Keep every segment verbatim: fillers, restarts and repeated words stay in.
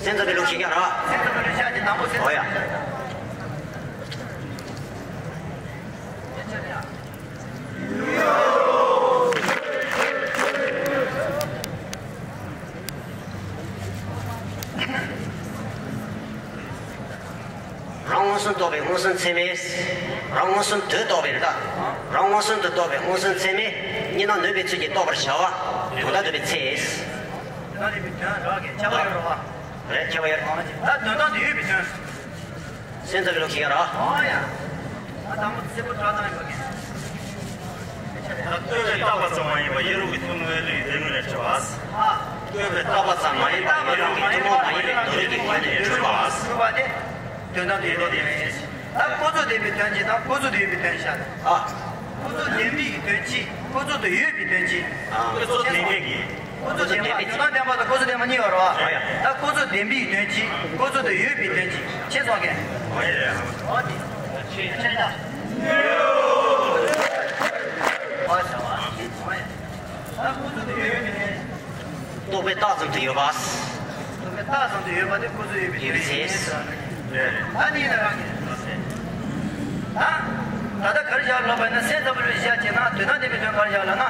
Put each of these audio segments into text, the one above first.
སེམས་ཙམ་པའི་ལུགས་ཤིག་ཀྱང་ར། སེམས་ཙམ་པའི་ལུགས་ཤིག་ཀྱང་དང་པོ་སེམས་ཨོ་ཡ། རང་མངོན་སུམ་རྟོགས་པའི་མངོན་སུམ་ཚད་མས། རང་མངོན་སུམ་དུ་རྟོགས་པའི་རེད་ད། རང་མངོན་སུམ་དུ་རྟོགས་པའི་མངོན་སུམ་ཚད་མས། གཉིས་སྣང་ནུབ་པའི་ཚུལ་གྱིས་རྟོགས་པར་བྱ་བ། དོན་དམ་དུ་བའི་ཚེ། དོན་དམ་དུ་བའི་དོན་རག་གི་ཁྱད་པར་ཡོད་རེད་བ། རེད་ཁྱད་པར་ཡོད་རེད། ད་དོན་དམ་དུ་ཡོད་པའི་དོན། སེམས་ཙམ་པའི་ལུགས་ཤིག་ཀྱང་ར། ཨོ་ཡ། ད་དང་པོ་སེར་པོ་བཀྲག་མདངས་ཡོད་པ་གི། ལྟོས་པས་བཏགས་པ་ཙམ་མ་ཡིན་པ་ཡེ་རོ་གི་ཐུན་མོང་མ་ཡིན་པའི་སྡེ་སྣོད་ལས་གྲུབ་པ། ལྟོས་པས་བཏགས་པ་ཙམ་མ་ཡིན་པ་ཡེ་རོ་གི་ཐུན་མོང་མ་ཡིན་པའི་སྡེ་སྣོད་ཀྱི་ངོས་ནས་གྲུབ་པ། གྲུབ་པ་དེ། དོན་དམ་དུ་ཡོད་པའི་དོན། ད་ཀུན་རྫོབ་བདེན་པའི་དོན་གཅིག་དང་ཀུན་རྫོབ་ཏུ་ཡོད་པའི་དོན་བཞག་ཨ། ཀུན་རྫོབ་བདེན་པའི་དོན་གཅིག་ཀུན་རྫོབ་ཏུ་ཡོད་པའི་དོན་གཅིག་ཀུན་རྫོབ་བདེན་པའི་གི། ཀུན་རྫོབ་བདེན་པ། དོན་དམ་བདེན་པ་དང་ཀུན་རྫོབ་བདེན་པ་གཉིས་ཡོད་རེད་བ། ཨ་ཡ། ད་ཀུན་རྫོབ་བདེན་པའི་དོན་གཅིག་ཀུན་རྫོབ་ཏུ་ཡོད་པའི་དོན་གཅིག་ཤེས་སོང་གས། ཨ་ཡ། ཨོ་དེ། ཤེས་ཤེས་ད། ཨོ་ཡ། ད་ཀུན་རྫོབ་ཏུ་ཡོད་པའི་དོན། རྟོག་པས་བཏགས་ཙམ་དུ་ཡོད་པ། རྟོག་པས་བཏགས་ཙམ་དུ་ཡོད་པ་དེ་ཀུན་རྫོབ་ཡོད་པའི་ཡོད་པའི་ཚེ། ཨ་ནི་ཡིན་ན་རང་གི། ད་ད་ལྟ་ག་རེ་བཞག་ལབ་པ་ཡིན་ན་སེམས་ཙམ་པའི་ལུགས་བཞག་བྱས་ན་དོན་དམ་བདེན་པའི་དོན་ག་རེ་བཞག་ལབ་ན།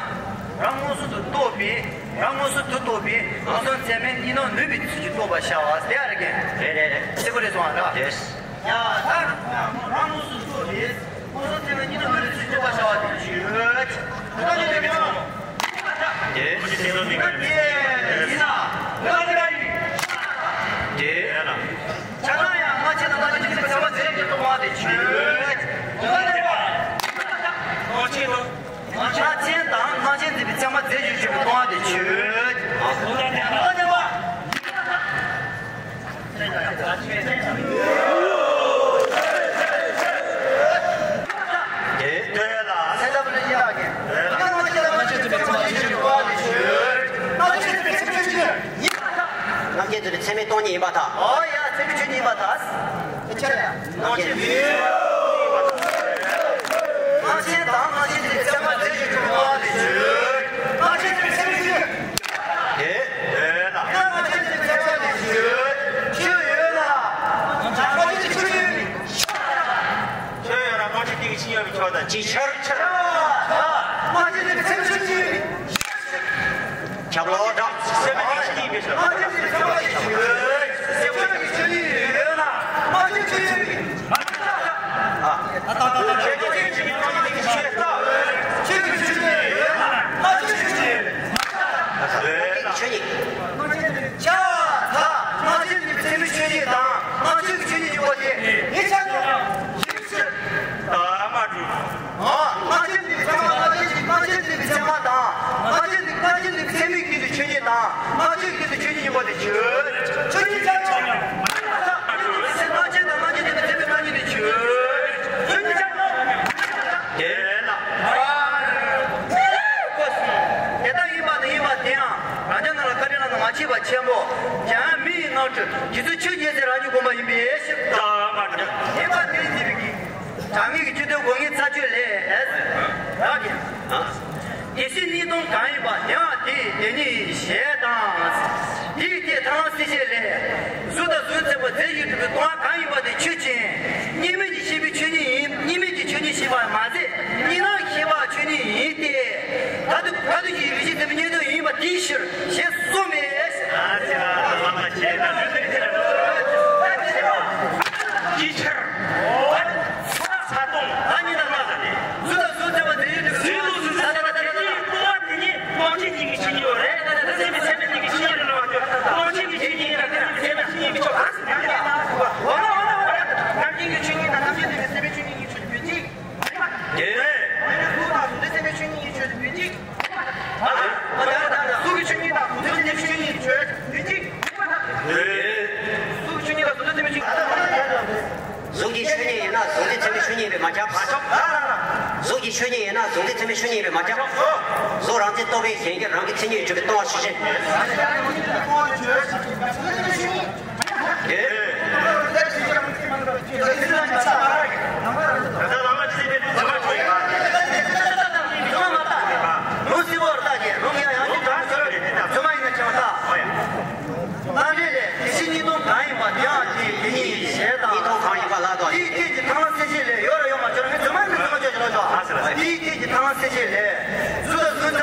རང་མངོན་སུམ་དུ་རྟོགས་པའི་རང་མངོན་སུམ་དུ་རྟོགས་པའི་མངོན་སུམ་ཚད་མས་གཉིས་སྣང་ནུབ་པའི་ཚུལ་གྱིས་རྟོགས་པར་བྱ་བ་དེ་ཡ་རེད་གི། རེད་རེད་རེད། གསལ་པོ་རེད་སོང་ཨ་ར། རེད། ཡ་ད་རང་མངོན་སུམ་དུ་རྟོགས་པའི། ཁོང་ཚོ་ཚེ་ན་གཉིས་ནི་ལུས་ལ་ཚུལ་འཇོག་པ་བྱ་བ་དེ་ཆོས་ཅན། དེ་ལྟ་ཅི་སྟེ་མི་འོང་། དེ། ཡིན་ན་ཡིན་ན་ཡིན་ན་ཡིན་ན། དེ། ཆ་ན་ཡང་སྔ་ཕྱི་དང་སྔ་ཕྱི་གཅིག་པའི་ཚད་མ་རྫས་གཅིག་ཏུ་སྟོང་བ་དེ་ཆོས་ཅན། དེ་ལྟ་ཅི་སྟེ། སྔ་ཕྱི་དང་། སྔ་ཕྱི་དང་སྔ་ཕྱི་འཛིན་པའི་ཚད་མ་རྫས་གཅིག་ཆོས་ཅན་སྟོང་བ་དེ་ཆོས་ཅན། དེ་ལྟ་ཅི་སྟེ། དེ་ལྟོས་ལ། སེམས་ཙམ་པའི་ཡིན་ལ་གི། ང་ང་ཅི་ལ་ང་ཅི་ཙམ་པའི་ཚད་མ་ཡིན་ཞེས་པའི་གོ་བ་དེ་ཆོས། ང་ཅི་ཙམ་པའི་ཚད་མའི་ཆོས་ཉིད་ཡིན་པར་ཐལ། ང་ཅི་ཙམ་པའི་ཚད་མའི་སྟོང་ཉིད་ཡིན་པར་ཐལ། ཨོ་ཡ་ཚད་མའི་ཆོས་ཉིད་ཡིན་པར་ཐལ། དེ་ཆ་ཡ། ང་ཅི་ཙམ་པའི། ང་ཅི་དང་ང་ཅི་ཙམ་པའི་ཚད་མ་རྫས་གཅིག་ཏུ་གོ་བ་དེ་ཆོས། ང་ཅི་ཙམ་པའི་ཚད་མའི་ཆོས་ཉིད། དེ། དེ་ལ། ང་ཅི་ཙམ་པའི་ཚད་མ་དེ་ཆོས། ཆོས་ཡོད་ལ། ང་ཅི་ཙམ་པའི་ཆོས་ཉིད། ཆོས་ཡོད་ན་སྔ་ཕྱི་གཉིས་ཀྱི་ཕྱི་ཉིད་ཡོད་པའི་ཕྱོགས་དང་ཅིའི་ཕྱིར། ཕྱིར། སྔ་ཕྱི་གཉིས་ཀྱི་ཕྱི་ཉིད་ཡོད་པའི་ཕྱིར། ཁྱབ་ལོ་འདྲ། སེམས་པའི་ཕྱི་ཉིད་ཡོད་པའི་ཕྱོགས། སྔ་ཕྱི་གཉིས་ཀྱི་ཕྱི་ཉིད་ཡོད་ན་སྔ་ཕྱི་གཉིས་ཡོད་པའི་ཕྱིར། ད་ད་ད་ད་ད། ཆོས་ཀྱི་ཆོས་ཉིད་ཡོད་ན་སྔ་ཕྱི་ཆོས་ཉིད་ཡོད། ཆོས་ཉིད། ཆོས་ཉིད། ཆ་ད་སྔ་ཕྱི་ནི་ཚད་མའི་ཆོས་ཉིད་དང་སྔ་ཕྱི་གི་ཆོས་ཉིད་གཉིས་པོ་དེ་ངེས་ཆ་ཉོག་ཡིན་ཕྱིར། ད་མ་གྲུབ། ཨ། སྔ་ཕྱི་ནི་ཚད་མ་སྔ་ཕྱི་སྔ་ཕྱི་ནི་ཚད་མ་དང་སྔ་ཕྱི་ནི་སྔ་ཕྱི་ནི་ཚད་མའི་སྐད་དུ་ཆོས་ཉིད་དང་སྔ་ཕྱི་སྐད་དུ་ཆོས་ཉིད་གཉིས་པོ་དེ་ཆོས། ཆོས་ཉིད་ཆ་ཉོག་སྔ་ཕྱི་དང་སྔ་ཕྱི་ནི་ཚད་མའི་སྔ་ཕྱི་ནི་ཆོས། ཆོས་ཉིད་ཆ་ཉོག་དེ་ལ། དེ་ལྟ་ཡིན་པ་དང་ཡིན་པ་དེ་ཡང་རང་ཅག་ནང་ལ་བཀའ་དྲིན་ལ་ང་མཁས་པ་ཆེན་པོ་འཇམ་དབྱངས་མི་ཡི་ངང་དུ་རྗེ་བཙུན་ཆོས་རྒྱལ་མཚན་རང་ཉིད་དགོངས་པ་ཡིན་པའི་ཕྱིར། ད་མ་གྲུབ། ཡིན་པ་དེ་ཡིན་པའི་གི། དྲང་ངེས་ཀྱི་སྤྱི་དོན་དགོས་ངེས་ཚར་གཅོད་ལས། རག་གི། དེ་སྲིད་གཉིས་སྟོང་གང་ཡིན་པ་དེ་ཡང་དེ་དེ་ཉིད་ཞེས་དང་། དེའི་སྟེང་ཐར་ལམ་སྲིད་ཞལ་ལས། གཟུགས་དང་གཟུགས་ཚད་པ་རྫས་གཅིག་གྲུབ་པའི་སྟོང་པ་གང་ཡིན་པ་དེ་ཆོས་ཅན། གཉིས་མེད་ཀྱི་ཤེས་པའི་ཆོས་ཉིད་ཡིན། གཉིས་མེད་ཀྱི་ཆོས་ཉིད་ཤེས་པ་མ་ཟད་གཉིས་སྣང་ཤེས་པ་ཆོས་ཉིད་ཡིན་ཏེ། ཐ་དད་ཐ་དད་ཀྱི་རིགས་ཤེས་ཚད་མའི་གཉིས་སྟོང་ཡིན་པ་དེའི་ཕྱིར་ཞེས་གསུངས་པས། ཅིའི་ཕྱིར། ད་གཉིས་དང་ལྔ། གཟུགས་དང་གཟུགས་ཚད་པ་དེ་ཡིན་གཟུགས་དང་གཟུགས་ཚད་པ་དེ་ཡིན་ད་ད་ད་ད་ད་ད། དེ་ཉིད་རྣམ་མཁྱེན་གཉིས་ཀྱི་ཆོས་ཉིད་ཡོད་རེད། ད་ད་ད་སེམས་པའི་ཚད་མས་གཉིས་ཀྱི་ཆོས་ཉིད་རེད་ལ་མ་ལྟོས། རྣམ་མཁྱེན་གྱི་ཆོས་ཉིད་ཡིན་ན་དེ་རྣམ་སེམས་པའི་ཆོས་ཉིད་མི་ཆོག་ག་ཟེར་ན། འོ་ན་འོ་ན་འོ་ན། རྣམ་མཁྱེན་གྱི་ཆོས་ཉིད་དང་རྣམ་མཁྱེན་ལྡན་པའི་སེམས་པའི་ཆོས་ཉིད་གཉིས་ཆོས་ཅན། དེ། གཟུགས་དང་གཟུགས་འདྲེས་ཚད་མའི་ཆོས་ཉིད་གཉིས་ཆོས་ཅན། ཨ་ལ། ཨ་ལ། གཟུགས་ཀྱི་ཆོས་ཉིད་དང་གཟུགས་འདྲེས་ཚད་མའི་ཆོས་ཉིད་ཆོས་ཅན། གཟུགས་ཀྱི་ཆོས་ཉིད་དང་གཟུགས་འདྲེས་ཚད་མའི་ཆོས་ཉིད། གཟུགས་ཀྱི་ཆོས་ཉིད་ཡིན་ན་གཟུགས་འདྲེས་ཚད་མའི་ཆོས་ཉིད་ཡིན་པས་མ་ཁྱབ། གཟུགས་ཀྱི་ཆོས་ཉིད་ཡིན་ན་གཟུགས་འདྲེས་ཚད་མའི་ཆོས་ཉིད་ཡིན་པས་མ་ཁྱབ། གཟུགས་རང་མཚན་རྟོག་པས་གཞན་གྱི་རང་གི་མཚན་ཉིད་གྲུབ་པའི་སྟོང་པ་ཆོས་ཅན། དེ། རང་གི་ཚེ་འདི་ཚད་མ་ཆོས་ཡིན་པ། ལུང་གསལ་པོར་བརྟགས་ཀྱི་ལུང་ཡང་ཡང་གཅིག་དྲང་ཚུལ་ཚད་མ་ཡིན་ན་ཅང་ལྟ། རྣམ་འགྲེལ་ལས་དེ་ཕྱི་གཉིས་སྟོང་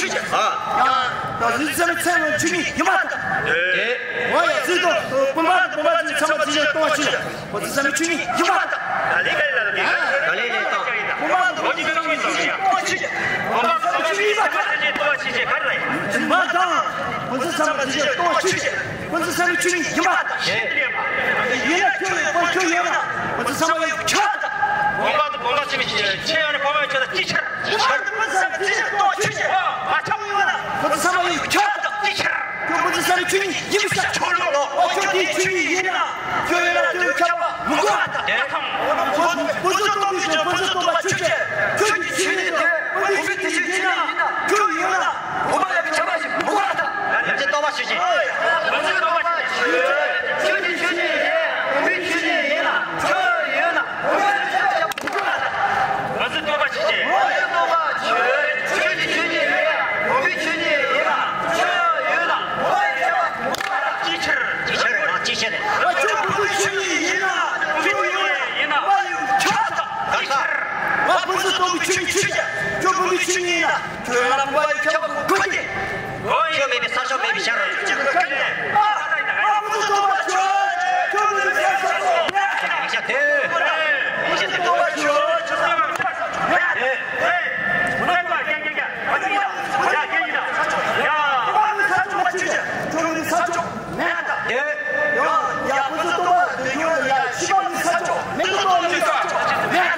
ཆོས་ཅན། ཨ། ཡང་། ད་རིགས་ཙམ་ཚན་ལ་ཆོས་ཉིད་ཡིན་པ་དང་། ཨེ། འོ་ཡ། རྫུས་སྟོང་བུམ་པ་དང་བུམ་པ་ཚོས་ཚང་མ་རྫས་གཞན་སྟོང་པ་ཆོས་ཅན། ཁོ་ཚོ་ཚང་མ་ཆོས་ཉིད་ཡིན་པ་དང་། ད་ལས་ཀ་ཡིན་ལ་ལ་གི། ད་ལས་ལས་དང་། བུམ་པ་དང་བུམ་པ་ཚོས་ཚང་མ་རྫས་གཞན་སྟོང་པ་ཆོས་ཅན། བུམ་པ་དང་བུམ་པ་ཚོས་ཚང་མ་རྫས་གཞན་སྟོང་པ་ཆོས་ཅན། ཁོ་ཚོ་ཚང་མ་རྫས་གཞན་སྟོང་པ་ཆོས་ཅན། ཁོ་ཚོ་ཚང་མ་ཆོས་ཉིད་ཡིན་པ་དང་། ཡིན་ན་ཁྱོད་ཡོད་པ་ཁྱོད་ཡོད་ན། ཁོ་ཚོ་ཚང་མ་ཡོད་ཁྱབ་དང་། བུམ་པ་དང་བུམ་པ་ཚོས་ཆོས་ཡོད་ན་ཁྱོད་ལ་ཅི་ཆར། བུམ་པ་དང་བུམ་པ་ཚོས་ཚང་མ་རྫས་གཞན་སྟོང་པ་ཆོས་ཅན། མ་ཁྱབ་ཡོད་ན། ཁོ་ཚོ་ཚང་མ་ཡོད་ཁྱབ་དང་། ཅི་ཆར། ཁྱོད་ཁོ་ཚོ་ཚང་མ་ཆོས་ཉིད་ཡིན་པ་ཤ། ཁྱོད་ལོ་ལོ། ཨོ་ཁྱོད་དེ་ཆོས་ཉིད་ཡིན་ན། ཁྱོད་ཡོད་ན་དེ་ཁྱབ་པ་མི་དགོས་པ་དང་། བུམ་པ་ཚོས་སྟོང་པ་ཆོས་ཅན། ཁྱོད་ཀྱི་ཆོས་ཉིད་དེ་བུམ་པའི་ཆོས་ཉིད་ཡིན་ན། ཁྱོད་ཡོད་ན། བུམ་པ་ལ་ཁྱབ་པ་ཞིག་མི་དགོས་པ་དང་། བུམ་ཚོས་སྟོང་པ་ཆོས་ཅན། བུམ་ཚོས་སྟོང་པ་ཆོས་ཅན། ཁྱོད་ཀྱི་ཆོས་ཉིད་དེ་བུམ་པའི་ཆོས་ཉིད་ཡིན་ན། ཁྱོད་ཡོད་ན། བུམ་པ་ལ་ཁྱབ་པ་མི་དགོས་པ་དང་། བུམ་ཚོས་སྟོང་པ་ཆོས་ཅན། ཁྱོད་ཀྱི་ཆོས་ཉིད་དེ་བུམ་པའི་ཆོས་ཉིད་ཡིན་ན། ཁྱོད་ཡོད་ན། བུམ་པ་ལ་ཁྱབ་པ་མི་དགོས་པ་དང་། ཅི་ཆར། ཅི་ཆར། ཅི་ཆར། ཁྱོད་བུམ་པའི་ཆོས་ཉིད་ཡིན་ན། ཁྱོད་ཡོད་ན། བུམ་པ་ཡོད་ཁྱབ་དང་། ག་ས། ང་བུམ་ཚོས་སྟོང་པའི་ཆོས་ཉིད་ཆོས་ཅན། ཁྱོད་བུམ་པའི་ཆོས་ཉིད་ཡིན་ན། ཁྱོད་ཡོད་ན་བུམ་པ་ཡོད་ཁྱབ་པ་དགོས་ཀྱི། ཁྱོད་མེད་པའི་ས་ཕྱོགས་མེད་པའི་ཕྱིར། ཡིག་ཆ་དེ། ཡིག་ཆ་དེ། དེ། ཡ། ཡ། ཁོ་ཚོ་སྟོང་པ་ཡོད་ཡ། ཤི་བ་ནི་ས་ཕྱོགས་མེད་པ་སྟོང་པ་ཡོད་ས་ཕྱོགས་མེད་པ་སྟོང་པ་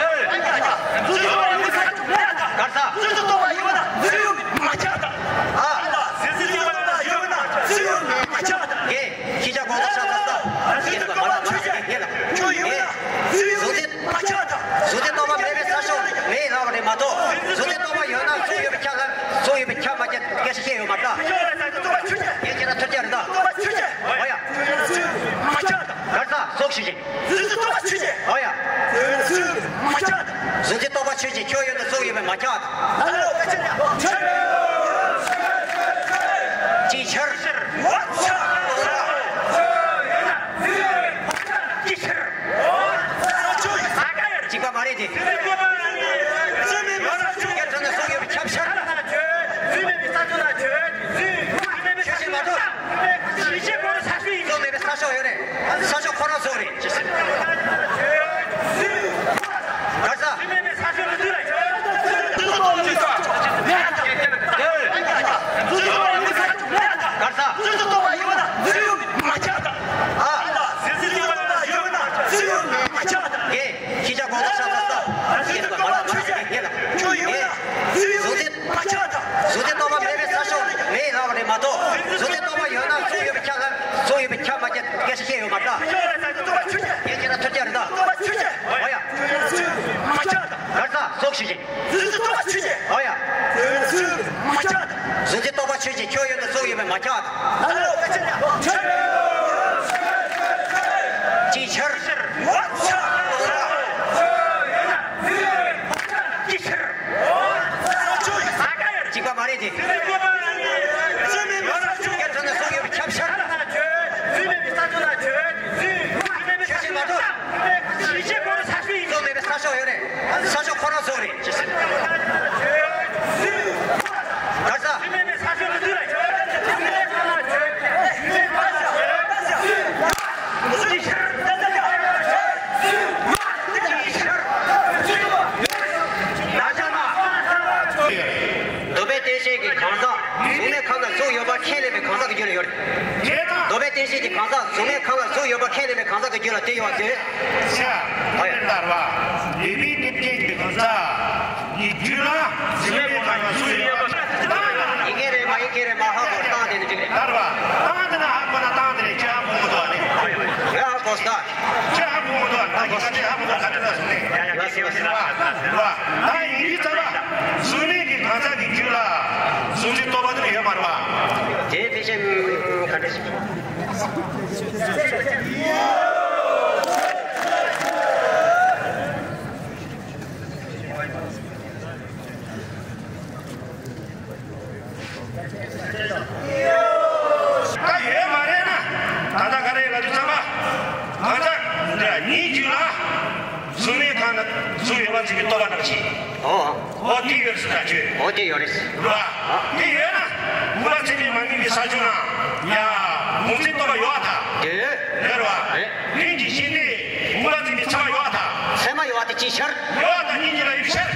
ཡོད་ས་ཕྱོགས་མེད་པ་དང་། རྫུས་སྟོང་པ་ཡོད་ས་ཕྱོགས་མེད་པ་དང་། ག་ས། རྫུས་སྟོང་པ་ཡོད་ན་རྫུས་ཡོད་མ་ཆགས་དང་། ཨ། རྫུས་སྟོང་པ་ཡོད་ན་རྫུས་ཡོད་མ་ཆགས་དང་། ཀྱེ། ཤེས་བྱ་གོང་དུ་ཆགས་ས་ས། རྫུས་སྟོང་པ་ཆོས་ཅན། ཡེ་ལ། ཁྱོད་ཡོད་ན་རྫུས་ཡོད་མ་ཆགས་དང་། རྫུས་སྟོང་པ་མེད་པའི་ས་ཕྱོགས་མེད་ལབ་རེད་མ་གཏོགས། རྫུས་སྟོང་པ་ཡོད་ན་གཟུགས་ཡོད་པས་ཁྱབ་ལ། གཟུགས་ཡོད་པས་ཁྱབ་མ་ཁྱབ་སྐད་ཆ་བཤད་ཡོད་མ་རེད་ད། རྫུས་སྟོང་པ་ཆོས་ཅན། ཡིན་གཅིག་ར་ཐུར་གཅིག་རེད་ད། རྫུས་སྟོང་པ་ཆོས་ཅན། ཨོ་ཡ། མ་ཆགས་དང་། ག་རེ་ཟ། གཟུགས་ཆོས་ཅན། རྫུས་སྟོང་པ་ཆོས་ཅན། ཨོ་ཡ། རྫུས་སྟོང་པ་ཆོས་ཅན། ཁྱོད་ཡོད་ན་གཟུགས་ཡོད་པས་མ་ཁྱབ་དང་། ཅིའི་ཕྱིར། ཅིའི་ཕྱིར། གཅིག་པ་མ་རེད་དེ། ཁྱོད་ཡོད་ན་གཟུགས་ཡོད་པས་ཁྱབ་ཕྱིར། ཆོས་ཅན་མ་གཏོགས། གཟུགས་མེད་པའི་ས་ཕྱོགས་ཡོད་རེད། ས་ཕྱོགས་ཁོ་རང་གཟུགས་རེད། ག་རེ་ཟ། ག་རེ་ཟ། ཨ། ཡེ། ཤེས་བྱ་གོང་དུ་ཆགས་ས་ས། ཡེ་ལ། ཡེ་ལ། ཁྱོད་ཡོད་ན། གཟུགས་ཅན་གཟུགས་ཅན་སྟོང་པ་མེད་པའི་ས་ཕྱོགས་མེད་ལབ་རེད་མ་གཏོགས། གཟུགས་ཅན་སྟོང་པ་ཡོད་ན་གཟུགས་ཡོད་པས་ཁྱབ་ལ། གཟུགས་ཡོད་པས་ཁྱབ་མ་ཁྱབ་སྐད་ཆ་བཤད་ཡོད་མ་རེད། ཡིན་གཅིག་ར་ཐུར་གཅིག་རེད་ད། ཨོ་ཡ། ག་རེ་ཟ། གཟུགས་ཆོས་ཅན། གཟུགས་ཅན་སྟོང་པ་ཆོས་ཅན། ཨོ་ཡ། གཟུགས་ཅན་སྟོང་པ་ཆོས་ཅན། ཁྱོད་ཡོད་ན་གཟུགས་ཡོད་པས་མ་ཁྱབ་དང་། ཅིའི་ཕྱིར། ཅིའི་ཕྱིར། གཅིག་པ་མ་རེད་དེ། ཁྱོད་ཡོད་ན་གཟུགས་ཡོད་པས་ཁྱབ་ཕྱིར། ཆོས་ཅན་མ་གཏོགས། གཟུགས་མེད་པའི་ས་ཕྱོགས་ཡོད་རེད། ས་ཕྱོགས་ཁོ་རང་གཟུགས་རེད། ག་རེ་ཟ། གཟུགས་མེད་པའི་ས་ཕྱོགས་ལ་གཟུགས་ལ་ཆོས་ཅན། གཟུགས་མེད་པའི་ས་ཕྱོགས་ལ་ཆོས་ཅན། གཟུགས་མེད་ཁམས་ལ་གཟུགས་ཡོད་པ་ཁས་ལེན་པའི་གང་ཟག་གི་རྒྱུད་ལ་དེ་ཡོད་པ་དེ། ཤ། ཨ་ཡ། ལྟར་བ། ལས་པའི་གཏེར་ཆེན་གྱི་གང་ཟག་གི་རྒྱུད་ལ་གཟུགས་མེད་ཁམས་ལ་གཟུགས་ཡོད་པ། ཡིན་གྱི་རེད་མ་ཡིན་གྱི་རེད་མ་ཧ་གོ་སྟངས་དེ་ནི་འགྲིག་རེད། ལྟར་བ། སྟངས་དེ་ན་ཧ་གོ་ན་སྟངས་དེ་རེད། ཁྱོད་ཧ་གོ་མི་འདུག་ཨ་ནི། ང་ཧ་གོ་ས། ཁྱོད་ཧ་གོ་མི་འདུག་ཨ་ནི། ད་ཁྱོད་ཧ་གོ་མི་འདུག་ག་འདྲ་སོང་ནས། ལ་སི་ལ་སི་ལ། ལ། ད་ཡིན་གྱི་ཙམ་པ། གཟུགས་མེད་ཀྱི་གང་ཟག་གི་རྒྱུད་ལ་གཟུགས་འཛིན་རྟོག་པ་དེ་ཡོད་མ་རེད་པ། དེ་དེ་བཞིན་ག་འདྲ་ཞིག་ད་ཡོད་མ་རེད་ན། ད་ལྟ་ག་རེ་ལབ་དུས་ཙམ་པ། གང་ཟག་འདི་ཉིད་རྒྱུད་ལ་གཟུགས་མེད་ཁམས་ན་གཟུགས་ཡོད་པར་འཛིན་པའི་རྟོག་པ་རྣམས་ཀྱིས། ཨོ། ཨོ་དེ་ཡོད་ཟེར་ད་ཁྱོད། ཨོ་དེ་ཡོད་རེད། རེད་པ། དེ་ཡོད་ན་མུན་པ་ཚད་མས་མ་ངེས་པའི་ས་ཕྱོགས་ན་ཡང་མུན་པའི་རྟོག་པ་ཡོད་པར་ཐལ། དེ་ཡོད་རེད་པ། རེད། ལྷན་ཅིག་སྐྱེས་ནས་མུན་པ་ཚད་མས་ཚད་མ་ཡོད་པར་ཐལ། ཚད་མ་ཡོད་པ་དེ་ཅིའི་ཕྱིར། ཡོད་པར་ཐལ། ཉིད་རྒྱུད་ལ་ཡོད་པའི་ཕྱིར།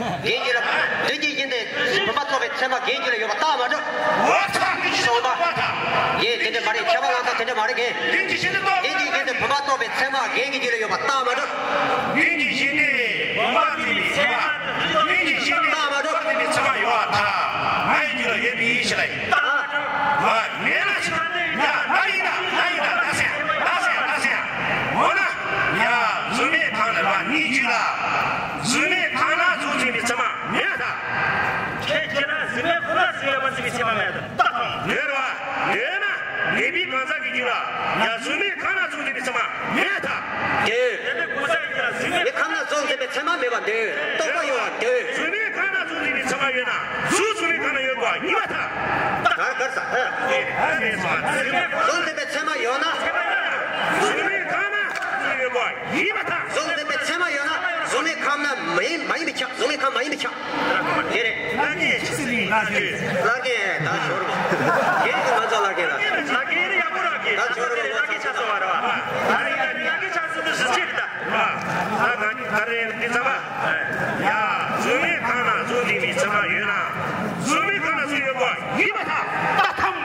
རྒན་རྒྱུད་ལ། དོན་གྱི་རྒྱུན་དེ་བུམ་པ་རྟོགས་པའི་ཚད་མ་རྒན་རྒྱུད་ལ་ཡོད་པ་རྟགས་མ་གྲུབ། འོ་ཚ་ནི་ཞིག་སོང་པ། ཡེ་དེ་འདྲ་མ་རེད། ཁྱབ་པ་ལ་ད་དེ་འདྲ་མ་རེད་རྒན། རྒན་གྱི་ཞིང་དུ་རྟོགས། རྒན་གྱི་རྒྱུན་དེ་བུམ་པ་རྟོགས་པའི་ཚད་མ་རྒན་གྱི་རྒྱུད་ལ་ཡོད་པ་རྟགས་མ་གྲུབ། རྒན་གྱི་ཞིང་དེ་བུམ་པ་རྟོགས་པའི་ཚད་མ། རྒན་གྱི་ཞིང་དེ་བུམ་པ་རྟོགས་པའི་ཚད་མ་ཡོད་པར་ཐལ། ང་ཡི་རྒྱུད་ལ་ཡོད་པའི་ཡིད་ཤེས་ལ་ཡིན། ཨ། ང་མེད་ན་ཞིག་ཡ་ང་ཡིན་ད་ང་ཡིན་ད་ད་ཟེར་ད་ཟེར་ད་ཟེར། འོ་ན་ཡ་གཟུགས་མེད་ཁམས་ལ་རེད་པ། ཉིད་རྒྱུད་ལ། གཟུགས་མེད་ཁམས་ན་གཟུགས་འཛིན་པའི་ཚད་མ་མེད་པར་ཐལ། ཁྱེད་ཁྱེད་རང་གཟུགས་མེད་ཁམས་ན་གཟུགས་ཡོད་པར་འཛིན་པའི་ཚད་མ་མེད་པར་ཐལ། ཡོད་རེད་པ། ཡོད་ན་ལས་པའི་གང་ཟག་གི་རྒྱུད་ལ་ཡང་གཟུགས་མེད་ཁམས་ན་གཟུགས་འཛིན་པའི་ཚད་མ་མེད་པར་ཐལ། དེ་ལས་པའི་གང་ཟག་གི་རྒྱུད་ལ་གཟུགས་མེད་ཁམས་ན་གཟུགས་འཛིན་པའི་ཚད་མ་མེད་པར་འདོད། རྟོག་པ་ཡོད་པར་འདོད། གཟུགས་མེད་ཁམས་ན་གཟུགས་འཛིན་པའི་ཚད་མ་ཡོད་ན་གཟུགས་གཟུགས་མེད་ཁམས་ན་ཡོད་པ་ཡིན་པར་ཐལ། གར་གར་ས། ཨ་ནི་གཟུགས་འཛིན་པའི་ཚད་མ་ཡོད་ན། གཟུགས་མེད་ཁམས་ན་གཟུགས་ཡོད་པ་ཡིན་པར་ཐལ། གཟུགས་འཛིན་པའི་ཚད་མ་ཡོད་ན་གཟུགས་མེད་ཁམས་ན་མ་ཡིན་མ་ཡིན་པས་ཁྱབ། གཟུགས་མེད་ཁམས་མ་ཡིན་པས་ཁྱབ། དེ་རེད། ལྷ་སྐལ་ཆི་ཟིག་ཡིན་ན་ཁྱོད། ལྷ་སྐལ་ད་ཤོར་བ། རྒན་གྱིས་ང་ཚོ་ལྷ་སྐལ་ལ། ལྷ་སྐལ་ཡག་པོ་རག་གི། ད་ད་ཤོར་བ། ལྷ་སྐལ་ཆགས་སོང་བ་རེད་བ། ད་རེད་ད་རེད། ལྷ་སྐལ་ཆགས་སོང་དུས་གཟི་བརྗིད་རེད་ད། ད་ད་ག་རེ་འདི་ཚང་མ། ཡ། གཟུགས་མེད་ཁམས་ན་གཟུགས་འཛིན་པའི་ཚད་མ་ཡོད་ན། གཟུགས་མེད་ཁམས་ན་གཟུགས་ཡོད་པ་ཡིན་པར་ཐལ། ད་ཐམ།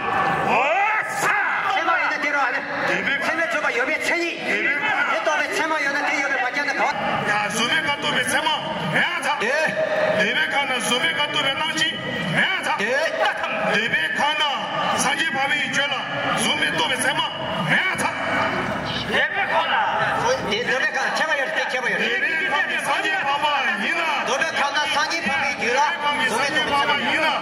འོ་ས། ཚད་མ་ཡིན་ན་དེ་རུ་ཨ་ནི། དེ་བས། ཚད་མས་གྲུབ་པ་ཡོད་པའི་མཚན་ཉིད། དེ་བས། དེ་རྟོགས་པའི་ཚད་མ་ཡོད་ན་དེ་ཡོད་པས་མ་ཁྱབ་ན་ག་བ། ཡ། གཟུགས་མེད་ཁམས་རྟོགས་པའི་ཚད་མ་མེད་པར་ཐལ། དེ། ལས་པའི་ཁམས་ན་གཟུགས་མེད་ཁམས་རྟོགས་པའི་སྣང་མཆེད་མེད་པར་ཐལ། དེ། ལས་པའི་ཁམས་ན་སངས་རྒྱས་འཕགས་པའི་ཡུལ་ཆོས་ལ་གཟུགས་མེད་རྟོགས་པའི་ཚད་མ་མེད་པར་ཐལ། ལས་པའི་ཁམས་ན། དེ་ལས་པའི་ཁམས་ཁྱད་པར་ཡོད་རེད། ཁྱད་པར་ཡོད་རེད། ལས་པའི་ཁམས་ཀྱི་སངས་རྒྱས་འཕགས་པ་ཡིན་ན། ལས་པའི་ཁམས་ན་སངས་རྒྱས་འཕགས་པའི་རྒྱུད་ལ་གཟུགས་མེད་རྟོགས་པའི་ཚད་མ་ཡིན་ན།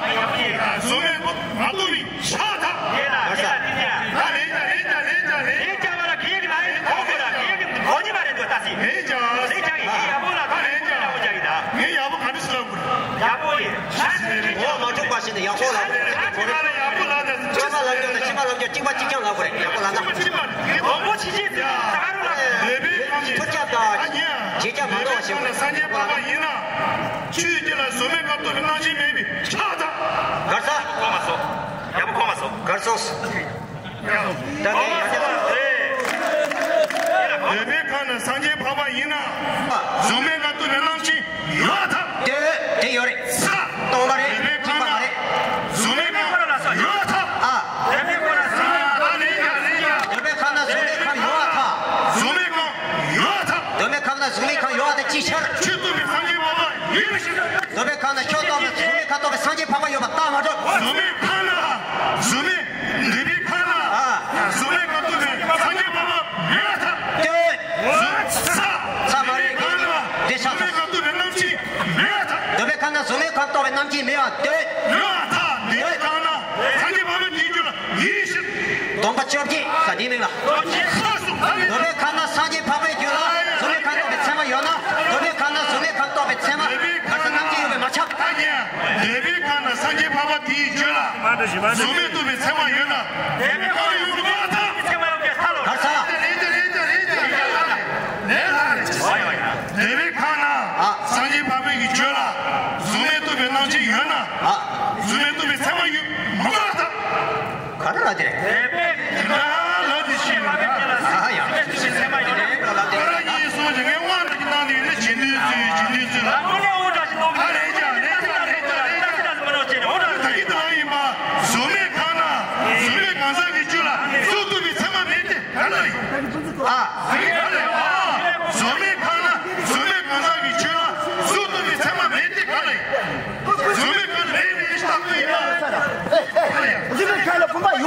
གཟུགས་མེད་མ་རྟོགས་པའི་ཆགས་ཐལ། ལ་ལེ་ཇ་ལེ་ཇ་ལེ་ཇ་ལེ། ལེ་ཇ་བ་ལ་ཁྱེད་ཀྱི་ལ་ཡིན་གོ་གོ་ལ་ཁྱེད་ཀྱི་གོ་ཉི་མ་རེད་འདུག་ད་སི། ལེ་ཇ། ལེ་ཇ་ཡིན་ཡག་པོ་ལ་ད་ལེ་ཇ་ཡག་པོ་ཇ་ཡིན་ད། ངས་ཡག་པོ་ག་འདྲ་ཞིག་ལབ་དགོས་རེད། ཡག་པོ་ཡིན། ཤ་ཞིག་ལེ་ཇ། འོ་མ་འཇུག་པ་ཞིག་ནི་ཡག་པོ་ལབ་དགོས་རེད། ཁྱོད་ཀྱི་ལ་ཡག་པོ་ལབ་ད། ཕྱི་མ་ལབ་རྒྱུ་དང་ཕྱི་མ་ལབ་རྒྱུ་གཅིག་པ་གཅིག་རྐྱང་ལབ་དགོས་རེད། ཡག་པོ་ལབ་ན། ཕྱི་མ་ལོ་པོ་ཆི་ཆི་ཟེར་ད་ག་རུ་ལབ། ལས་པའི་ཁམས་ཀྱི། ཐུར་རྒྱབ་དང་རྗེས་རྒྱབ་མ་འདྲ་བ་ཞིག་དགོས་རེད། སངས་རྒྱས་འཕགས་པ་ཡིན་ན། ཆོས་ཀྱི་ལ་གཟུགས་མེད་ཁམས་རྟོགས་པའི་སྣང་མཆེད་མེད་པའི་ཆགས་ཐལ། གར་ས། གོ་མ་སོང་། ཡག་པོ་གོ་མ་སོང་། གར་སོང་། ད་དེ་ཡག་པོ་རེད། ལས་པའི་ཁམས་ན་སངས་རྒྱས་འཕགས་པ་ཡིན་ན། གཟུགས་མེད་ཁམས་རྟོགས་པའི་སྣང་མཆེད་ཡོད་ཐལ། དེ་དེ་ཡོད་རེད། ས། སྟོང་པ་རེད། ལས་པའི་ཁམས་ན་གཟུགས་མེད་ཁམས་ཡོད་ཐལ། ཨ། ལས་པའི་ཁམས་ན་གཟུགས་མེད་ཁམས་ཡོད་ཐལ། གཟུགས་མེད་ཁམས་ཡོད་ཐལ། གཟུགས་མེད་ཁམས་ན་གཟུགས་མེད་ཁམས་ཡོད་པ་དེ་ཅིའི་ཕྱིར། ཆོས་རྟོགས་པའི་སངས་རྒྱས་འཕགས་པ་ཡིན་ཞིང་། གཟུགས་མེད་ཁམས་ན་ཆོས་རྟོགས་པའི་གཟུགས་མེད་ཁམས་རྟོགས་པའི་སངས་རྒྱས་འཕགས་པ་ཡོད་པ་རྟགས་མ་གྲུབ། གཟུགས་མེད་ཁམས་ན་གཟུགས་མེད། ལས་པའི་ཁམས་ན། ཨ། གཟུགས་མེད་ཁམས་རྟོགས་པའི་སངས་རྒྱས་འཕགས་པ་མེད་པར་ཐལ། ལྟོས། ས། ས་མ་རེད། ལས་པའི་ཁམས་ན་དེ་ཆགས་སོང་། གཟུགས་མེད་ཁམས་རྟོགས་པའི་སྣང་མཆེད་མེད་པར་ཐལ། གཟུགས་མེད་ཁམས་ན་གཟུགས་མེད་ཁམས་རྟོགས་པའི་སྣང་མཆེད་མེད་པར་ལྟོས། ཡོད་པར་ཐལ། ལས་པའི་ཁམས་ན་སངས་རྒྱས་འཕགས་པ་དེའི་རྒྱུད་ལ་ཡིད་ཤེས། སྡོམ་པ་བཅོ་བརྒྱད་ས་དེའི་མིང་ལ། གཟུགས་མེད་ཁམས་ན་སངས་རྒྱས་འཕགས་པའི་རྒྱུད་ལ་གཟུགས་མེད་ཁམས་རྟོགས་པའི་ཚད་མ་ཡོད་ན། གཟུགས་མེད་ཁམས་ན་གཟུགས་མེད་ཁམས་རྟོགས་པའི་ཚད་མ་གར་ས་རྣམ་འབྱེད་ཡོད་པས་མ་ཁྱབ། ལས་པའི་ཁམས་ན་སངས་རྒྱས་འཕགས་པ་དེའི་རྒྱུད་ལ་གཟུགས་མེད་རྟོགས་པའི་ཚད་མ་ཡོད་ན། ལས་པའི་ཁམས་ན་ཡོད་པ་མ་ཐག་ཚད་མ་ཡོད་པའི་ཐ་ལོ། གར་ས། ལས་པའི་ཁམས་ན་སངས་རྒྱས་འཕགས་པའི་གི་རྒྱུད་ལ་གཟུགས་མེད་རྟོགས་པའི་སྣང་མཆེད་ཡོད་ན། གཟུགས་མེད་རྟོགས་པའི་ཚད་མ་ཡོད་མ་ཐག་ག་རེ་ལབ་དེ་རེད། ལབ་དེ་ཤེས་མ་རེད། ཨ་ཡ། ཨ་ར་གཉིས་གསུམ་གྱི་ངས་དབང་དུ་གི་ནང་ནས་ནི་ཇི་འདུས་ཚུལ་ཇི་འདུས་ཚུལ། ཨ་རེད་ཀྱང་རེད་ཀྱང་རེད་ཀྱང་རེད་ཀྱང་རེད་ཀྱང་ད་གི་ད་ཡིན་པ། གཟུགས་མེད་ཁམས་ན་གཟུགས་མེད་གང་ཟག་གི་རྒྱུད་ལ་གཟུགས་རྟོགས་པའི་ཚད་མ་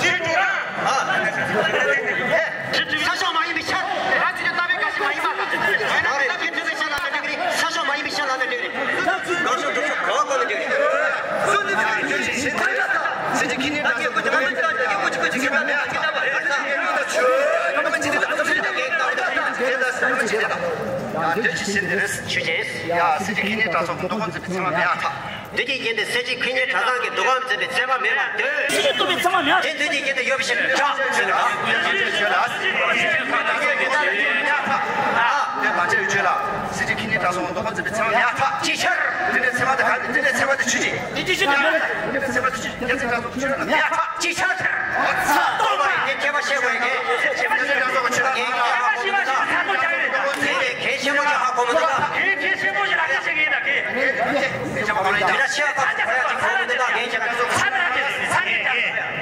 ཤེས་འགྲོ་ན། ས་ཕྱོགས་མ་ཡིན་པའི་ཤར། ང་ཚོས་ཀྱང་ལྟ་བའི་འགའ་ཞིག་མ་ཡིན་པ་དང་། ང་རེ་ལྟ་བའི་འགྲོ་བའི་ཤར་ལ་ལྟ་འགྲིག་རེད། ས་ཕྱོགས་མ་ཡིན་པའི་ཤར་ལ་ལྟ་འགྲིག་རེད། ང་ཚོས་འགྲོ་ཕྱོགས་ག་བ་བཀོད་ན་འགྲིག་རེད། སྲིད་སྤྱི་ཁྱི་ནི་ད་སོང་དུ་ཁོ་ཚོས་ཚང་མ་ཡག་ཐག་ཅི་ཆར། ཡ་སྲིད་སྤྱི་ཁྱི་ནི་ད་སོང་དུ་ཁོ་ཚོས་ཚང་མ་ཡག་ཐག་འདི་ཡི་རྐྱེན་དེ་སྲིད་སྤྱི་ཁྱི་ནི་གྲྭ་ཚང་གི་འདུ་ཁང་འཛིན་པའི་ཚད་མ་མེད་པར་འདོད། སྲིད་སྤྱི་གཏུག་པའི་ཚད་མ་མེད་པར་འདོད། དེ་འདི་ཡི་རྐྱེན་དེ་ཡོད་པའི་ཕྱིར་གྲགས་ཟེར་ན། དེ་ལ་ཆ་ཡོད་ཆོས་ལ། སྲིད་སྤྱི་ཁྱི་ནི་གྲྭ་ཚང་གི་འདུ་ཁང་འཛིན་པའི་ཚད་མ་མེད་པར་ཐག་ཅི་ཆར། འདི་འདྲའི་ཚད་མ་དེ་ག་འདི་འདྲའི་ཚད་མ་དེ་ཆུ་ཅིག་འདི་ཅི་ཞིག་འདི་འདྲའི་ཚད་མ་དེ་ཆུ་ཅིག་རྒྱལ་སྲས་གྲྭ་ཚང་གི་ཆོས་ལ་མེད་པར་ཐག་ཅི་ཆར། ཨོ་ཚ་སྟོང་པ་རེད། དེ་ཁྱད་པར་ཤེས་དགོས་ཀྱི། རྒྱལ་སྲས་གྲྭ་ཚང་གི་ཆོས་ལ་མེད་པར་ཐག་ཁྱད་པར་ཤེས་པ་ཞིག་ཧ་གོ་མི་འདུག་ད། ཁྱད་ཆེན་པོ་ཞིག་ལ་ཁྱད་ཆེ་གི་ཡིན་ད་ཁྱེད། དེ་འདྲ་ཤེས་པ་ཁོ་རང་ཅིག་གོ་མི་འདུག་ད། ངས་ཁྱེད་རང་ཚོ་ཚ་ནས་ར་ཁྱེད་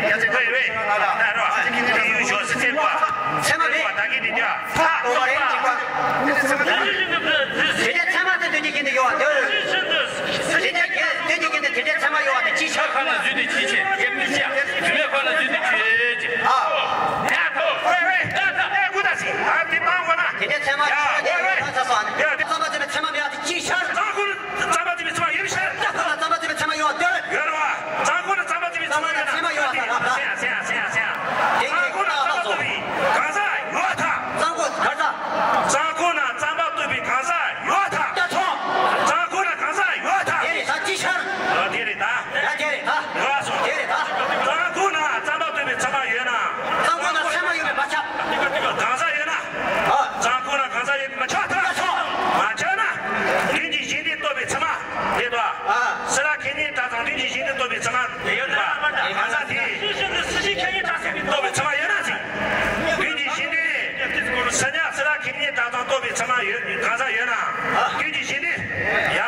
ཚོ་ཚ་ནས་ར་ཁྱེད་ཚོ་ཚ་ནས་ར། ཚད་མ་རེད་ཅིག་པ། ཚད་མ་རེད། དེ་འདྲའི་ཚད་མ་དེ་འདོད་ཀྱི་རྐྱེན་དེ་ཡོད་པ་འདོད། དེ་འདྲའི་འདོད་ཀྱི་རྐྱེན་དེ་དེ་འདྲའི་ཚད་མ་ཡོད་པ་དེ་ཅི་ཆར། ཁ་ན་བཟོས་ཏེ་ཅི་བྱེད། ཡེ་མི་བྱ། རྫུན་མའི་ཁ་ན་བཟོས་ཏེ་ཅི་བྱེད། ཨ། ཡ་ཐོ། ཝེ་ཝེ། ད་ད་ཨེ་ཀུ་ད་སི། ཨ་དེ་མང་བ་ན། དེ་འདྲའི་ཚད་མ་ཡོད་པ་དེ་ཡོད་པ་ཚ་སོང་། ཡ་དེ་ཚད་མ་དེ་ཚད་མ་མེད་པ་དེ་ཅི་ཆར། ད་ཁོ་ན། རྩམ་པ་བཙིར་བའི་ཚོད་མ་ཡོད་པའི་ཕྱིར། རྩ་ཁོ་ན་རྩམ་པ་བཙིར་བའི་ཚོད་མ་ཡོད་པ་འདོད། ཡོད་རེད་བ། རྩ་ཁོ་ན་རྩམ་པ་བཙིར་བའི་ཚོད་མ་ཡོད་པ་ཚོད་མ་ཡོད་པ་ལ་ད། སེ་ཡ་སེ་ཡ་སེ་ཡ་སེ་ཡ། དེ་རྩ་ཁོ་ན་རྩམ་པ་བཙིར་བའི་གང་ཟག་ཡོད་པ་ཐག་རྩ་ཁོ་གར་ཟ། རྩ་ཁོ་ན་རྩམ་པ་བཙིར་བའི་གང་ཟག་ཡོད་པ་ཐག་ད་ཐོ། རྩ་ཁོ་ན་གང་ཟག་ཡོད་པ་ཐག་དེ་རེད་ད་ཅི་ཆར། ཨ་དེ་རེད་ད། ཡ་དེ་རེད་ད། ཡོད་སོང་། དེ་རེད་ད། རྩ་ཁོ་ན་རྩམ་པ་བཙིར་བའི་ཚོད་མ་ཡོད་ན། རྩ་ཁོ་ན་ཚོད་མ་ཡོད་པའི་མ་ཆགས། གང་ཟག་ཡོད་ན། ཨ། རྩ་ཁོ་ན་གང་ཟག་ཡོད་པའི་མ་ཆགས་ཐག་མ་ཆགས་ན། དོན་གྱི་གཞན་དོན་རྟོགས་པའི་ཚད་མ་རེད་དོ། ཨ། སེ་ར་ཁེ་ནི་གྲྭ་ཚང་དོན་གྱི་གཞན་དོན་རྟོགས་པའི་ཚད་མ་རེད་དོ། གང་ཟག་དེ། སེ་ར་ཁེ་ནི་གྲྭ་ཚང་རྟོགས་པའི་ཚད་མ་ཡོད་ན་ཟིན། དོན་གྱི་གཞན་དོན། སེ་ཉ་སེ་ར་ཁེ་ནི་གྲྭ་ཚང་རྟོགས་པའི་ཚད་མ་ཡོད་གང་ཟག་ཡོད་ན། དོན་གྱི་གཞན་དོན། ཡ།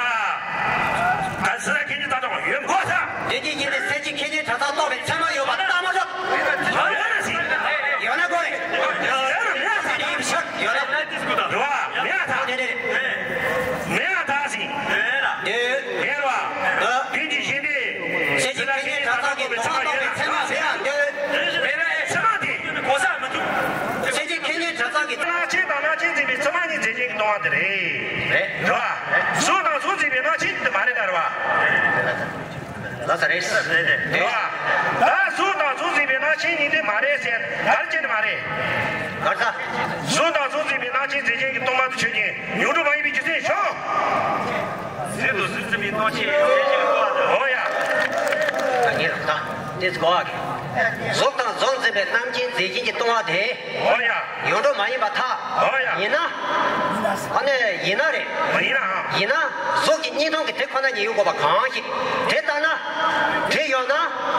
ད་སེ་ར་ཁེ་ནི་གྲྭ་ཚང་ཡོད་དགོས་ས། དེ་གྱི་ཡིན་ཏེ་སེ་ར་ཁེ་ནི་གྲྭ་ཚང་རྟོགས་པའི་ཚད་མ་ཡོད་པ་ལྟ་མ་ཆོག་ཡོད་ན་ཟིན། ཡོད་ན་དགོས་རེད། ཡོད་ན་ཟིན། ཡིན་ཤག་ཡོད་ན། ཡོད་མེད་ཐག་དེ་རེད། མེད་ཐག་ཟིན། ཡོད། ཡོད་བ། དེ་གྱི་ཡིན་ཏེ། སེ་ར་ཁེ་ནི་གྲྭ་ཚང་གི་གྲྭ་ཚང་རྟོགས་པའི་ཚད་མ་ཟེར་ཡང་འདོད། མེད་ན་ཨེ་ཚད་མ་དེ་གོ་ས་མི་འདུག་སེ་ར་ཁེ་ནི་གྲྭ་ཚང་གི་རྣམ་མཁྱེན་དང་རྣམ་མཁྱེན་འཛིན་པའི་ཚད་མ་གཉིས་འཛིན་བྱེད་ཀྱི་སྟོང་པ་དེ་རེད། རེད། རེད་བ། གཟུགས་དང་གཟུགས་འཛིན་པའི་རྣམ་མཁྱེན་དེ་མ་རེད་ད་རེད་བ། ལ་ས་རེད། རེད་རེད། རེད་བ། ད་གཟུགས་དང་གཟུགས་འཛིན་པའི་རྣམ་མཁྱེན་གཉིས་དེ་མ་རེད་ཟེར་ག་རེ་བྱས་ནས་མ་རེད། ག་རེ་ད། གཟུགས་དང་གཟུགས་འཛིན་པའི་རྣམ་མཁྱེན་འཛིན་བྱེད་ཀྱི་སྟོང་པ་དེ་ཆོས་ཅན། མྱོང་གྲོལ་མ་ཡིན་པའི་རྒྱུ་མཚན་ཞོག་གཟུགས་དང་གཟུགས་འཛིན་པའི་རྣམ་མཁྱེན་འཛིན་བྱེད་ཀྱི་སྟོང་པ་དེ། འོ་ཡ། ད་ངས་ལབ་ད། དེ་ཚོ་གོ་བ་གི། གཟུགས་དང་གཟུགས་འཛིན་པའི་རྣམ་མཁྱེན་འཛིན་བྱེད་ཀྱི་སྟོང་པ་དེ། འོ་ཡ། མྱོང་གྲོལ་མ་ཡིན་པར་ཐལ། འོ་ཡ། ཡིན་ན། ཨ་ནི་ཡིན་ན་རེད། མ་ཡིན་ན། ཡིན་ན་གཟུགས་ཀྱི་གཉིས་སྟོང་གི་དེ་ཁོ་ན་ཉིད་ཡོད་དགོས་པ་གང་ཞིག་དེ་ལྟ་ན། དེ་ཡོད་ན་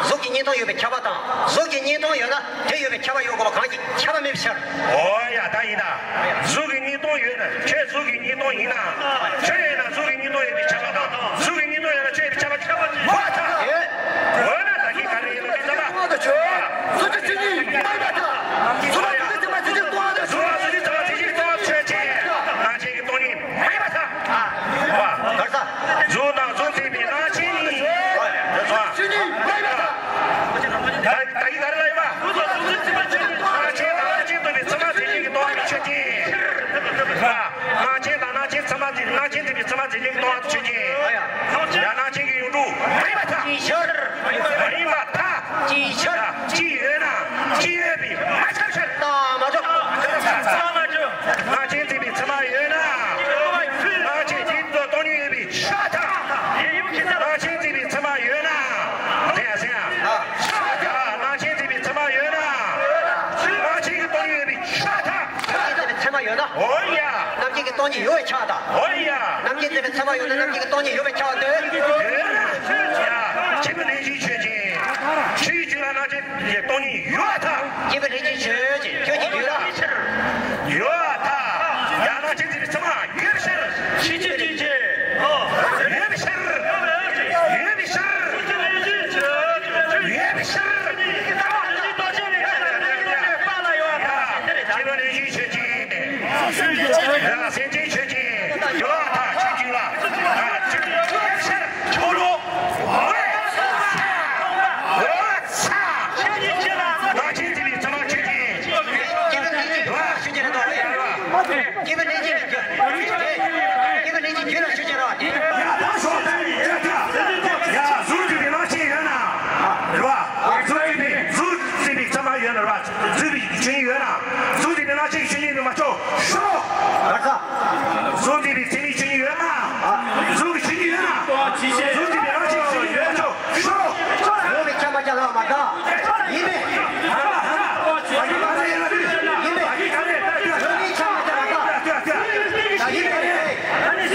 གཟུགས་ཀྱི་གཉིས་སྟོང་ཡོད་པའི་ཁྱབ་པ་དང་གཟུགས་ཀྱི་གཉིས་སྟོང་ཡོད་ན་དེ་ཡོད་པའི་ཁྱབ་པ་ཡོད་དགོས་པ་གང་ཞིག་ཁྱབ་པ་མེད་པའི་ཕྱིར། འོ་ཡ་ད་ཡིན་ད། གཟུགས་ཀྱི་གཉིས་སྟོང་ཡོད་ན་ཁྱོད་གཟུགས་ཀྱི་གཉིས་སྟོང་ཡིན་ན། ཁྱོད་ཡོད་ན་གཟུགས་ཀྱི་གཉིས་སྟོང་ཡོད་པའི་ཁྱབ་པ་དང་གཟུགས་ཀྱི་གཉིས་སྟོང་ཡོད་ན་ཁྱོད་ཡོད་པའི་ཁྱབ་པ་ཁྱབ་པ་ཡོད་ད། འོ་ན་ད་གིན་ག་རེ་ཡིན་ན་མི་ཚང་མ། ཚད་མ་རྫས་ཅན་གྱི་སྟོང་པ་ཆོས་ཅན། ཡ། སྣང་ཆེན་གྱི་ཡོངས་གྲུབ་མ་ཡིན་པར་ཐལ། ཅིའི་ཕྱིར། མ་ཡིན་པར་ཐལ། ཅིའི་ཕྱིར། ཅི་ཡོད་ན་ཅི་ཡོད་པའི་མ་ཁྱབ་ཕྱིར། རྟགས་མ་གྲུབ། རྟགས་མ་གྲུབ། སྣང་ཆེན་རྫས་པའི་ཚད་མ་ཡོད་ན། སྣང་ཆེན་རྫས་པའི་སྟོང་ཉིད་ཡོད་པའི་ཆོས་ཐལ། སྣང་ཆེན་རྫས་པའི་ཚད་མ་ཡོད་ན། ཟེར་ཡ་ཟེར་ཡ། ཡ། སྣང་ཆེན་རྫས་པའི་ཚད་མ་ཡོད་ན། སྣང་ཆེན་གྱི་སྟོང་ཉིད་ཡོད་པའི་ཆོས་ཐལ། རྣམ་མཁྱེན་གྱི་ཚད་མ་ཡོད་ན། འོ་ཡ། རྣམ་མཁྱེན་གྱི་སྟོང་ཉིད་ཡོད་པའི་ཆོས་དང་། འོ་ཡ། རྣམ་མཁྱེན་ཚད་མའི་ཚད་མ་ཡོད་ན་རྣམ་མཁྱེན་གྱི་སྟོང་ཉིད་ཡོད་པའི་ཆོས་དང་། ཡོད་ན། ཡ། སྐྱེས་བུ་ལྷན་ཅིག་ཆོས་ཅན། ཆོས་ཅན་ལ་རྣམ་མཁྱེན་གྱི་སྟོང་ཉིད་ཡོད་པར་ཐལ། སྐྱེས་བུ་ལྷན་ཅིག་ཆོས་ཅན། ཆོས་ཅན་ཡོད་ལ། ཡོད་པར་ཐལ། ཡ། རྣམ་མཁྱེན་ཚད་མའི་ཚད་མ་ཡོད་པའི་ཕྱིར། ཆོས་ཅན་ཆོས་ཅན། ཡོད་པའི་ཕྱིར། ཡོད་པའི་ཕྱིར། ཡོད་པའི་ཕྱིར། ཡ། སྐྱེས་བུ་ལྷན་ཅིག་ཆོས་ཅན། ཡ། སེམས་ཅན་ཆོས་ཅན། ཡོད་པར་ཐལ། ཆོས་ཅན་ལ། ཨ། ཆོས་ཅན། ཕྱིར། ཁྱོད་རོ། འོད་ཆགས། འོད་ཆགས། རྣམ་མཁྱེན་ཚད་མའི་ཚད་མ་ཆོས་ཅན། སྐྱེས་བུ་ལྷན་ཅིག་ཆོས་ཅན་རེད་དོ། སྐྱེས་བུ་ལྷན་ཅིག་སྐྱེས་བུ་ལྷན་ཅིག་ཆོས་ལ་ཆོས་ཅན་རེད། ཡ། ད་ཤོག་ད་ཡ། ཡ། གཟུགས་ཅན་པའི་རྣམ་མཁྱེན་ཡོད་ན། རེད་པ། གཟུགས་ཅན་པའི་གཟུགས་ཅན་པའི་ཚད་མ་ཡོད་ན་རེད་པ། གཟུགས་པའི་ཆོས་ཉིད་ཡོད་ན། གཟུགས་ཅན་པའི་རྣམ་མཁྱེན་གྱི་ཆོས་ཉིད་ཡོད་པ་མ་ཆོག་ཤོག་གཟུགས་ཅན་པའི་ཚད་མའི་ཆོས་ཉིད་ཡོད་ན། གཟུགས་ཀྱི་ཆོས་ཉིད་ཡོད་ན། གཟུགས་ཅན་པའི་རྣམ་མཁྱེན་གྱི་ཆོས་ཉིད་ཡོད་པ་མ་ཆོག་ཤོག་ཡོད་པའི་ཆ་མ་རྐྱང་ལ་མ་འདྲ། ཡིན་པས། ཡིན་པས། ཡིན་པས། ཡོད་པའི་ཆ་མ་རྐྱང་ལ་འདྲ། ཡིན་པས། གཟུགས་ཅན་པའི་རྣམ་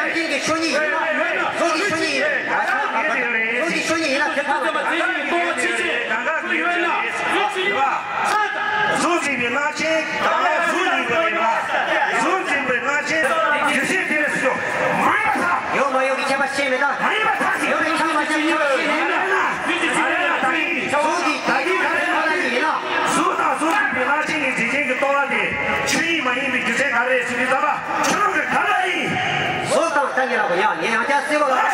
མཁྱེན་གྱི་ཆོས་ཉིད་ཡིན་ན། གཟུགས་ཀྱི་ཆོས་ཉིད་ཡིན་ན། གཟུགས་ཀྱི་ཆོས་ཉིད་ཡིན་ན་དེ་ཕར་ལ་མ་འདྲ། གཟུགས་ཅན་པའི་རྣམ་མཁྱེན་དང་གཟུགས་གཉིས་པོ་ཡིན་པ། གཟུགས་ཅན་པའི་རྣམ་མཁྱེན་རྒྱུ་མཚན་དེ་ལས་སུ་ཡོད། མ་ཡིན་པར་ཐལ། ཡོད་མ་ཡོད་ཀྱི་ཁྱད་པར་ཤེས་མེད་ད། མ་ཡིན་པར་ཐལ། ཡོད་པའི་ཆ་མ་ཆགས་ཁྱད་པར་ཤེས་མེད་ན། གཟུགས་ཀྱི་ད་གིན་ག་རེ་ཁོ་ན་ཉིད་ཡིན་ན། གཟུགས་དང་གཟུགས་ཅན་པའི་རྣམ་མཁྱེན་གྱི་རྫས་ཅན་གྱི་སྟོང་པ་དེ་ཆོས་ཉིད་མ་ཡིན་པའི་རྒྱུ་མཚན་ག་རེ་ཟེར་དུས་ཙམ་པ་ཁྱོད་རང་གི་ག་རེ་ཡིན། གཟུགས་དང་ད་ཉེ་རང་གོ་ཡང་ངས་ཡང་བསྐྱར་གསལ་པོ་ལ། ཡང་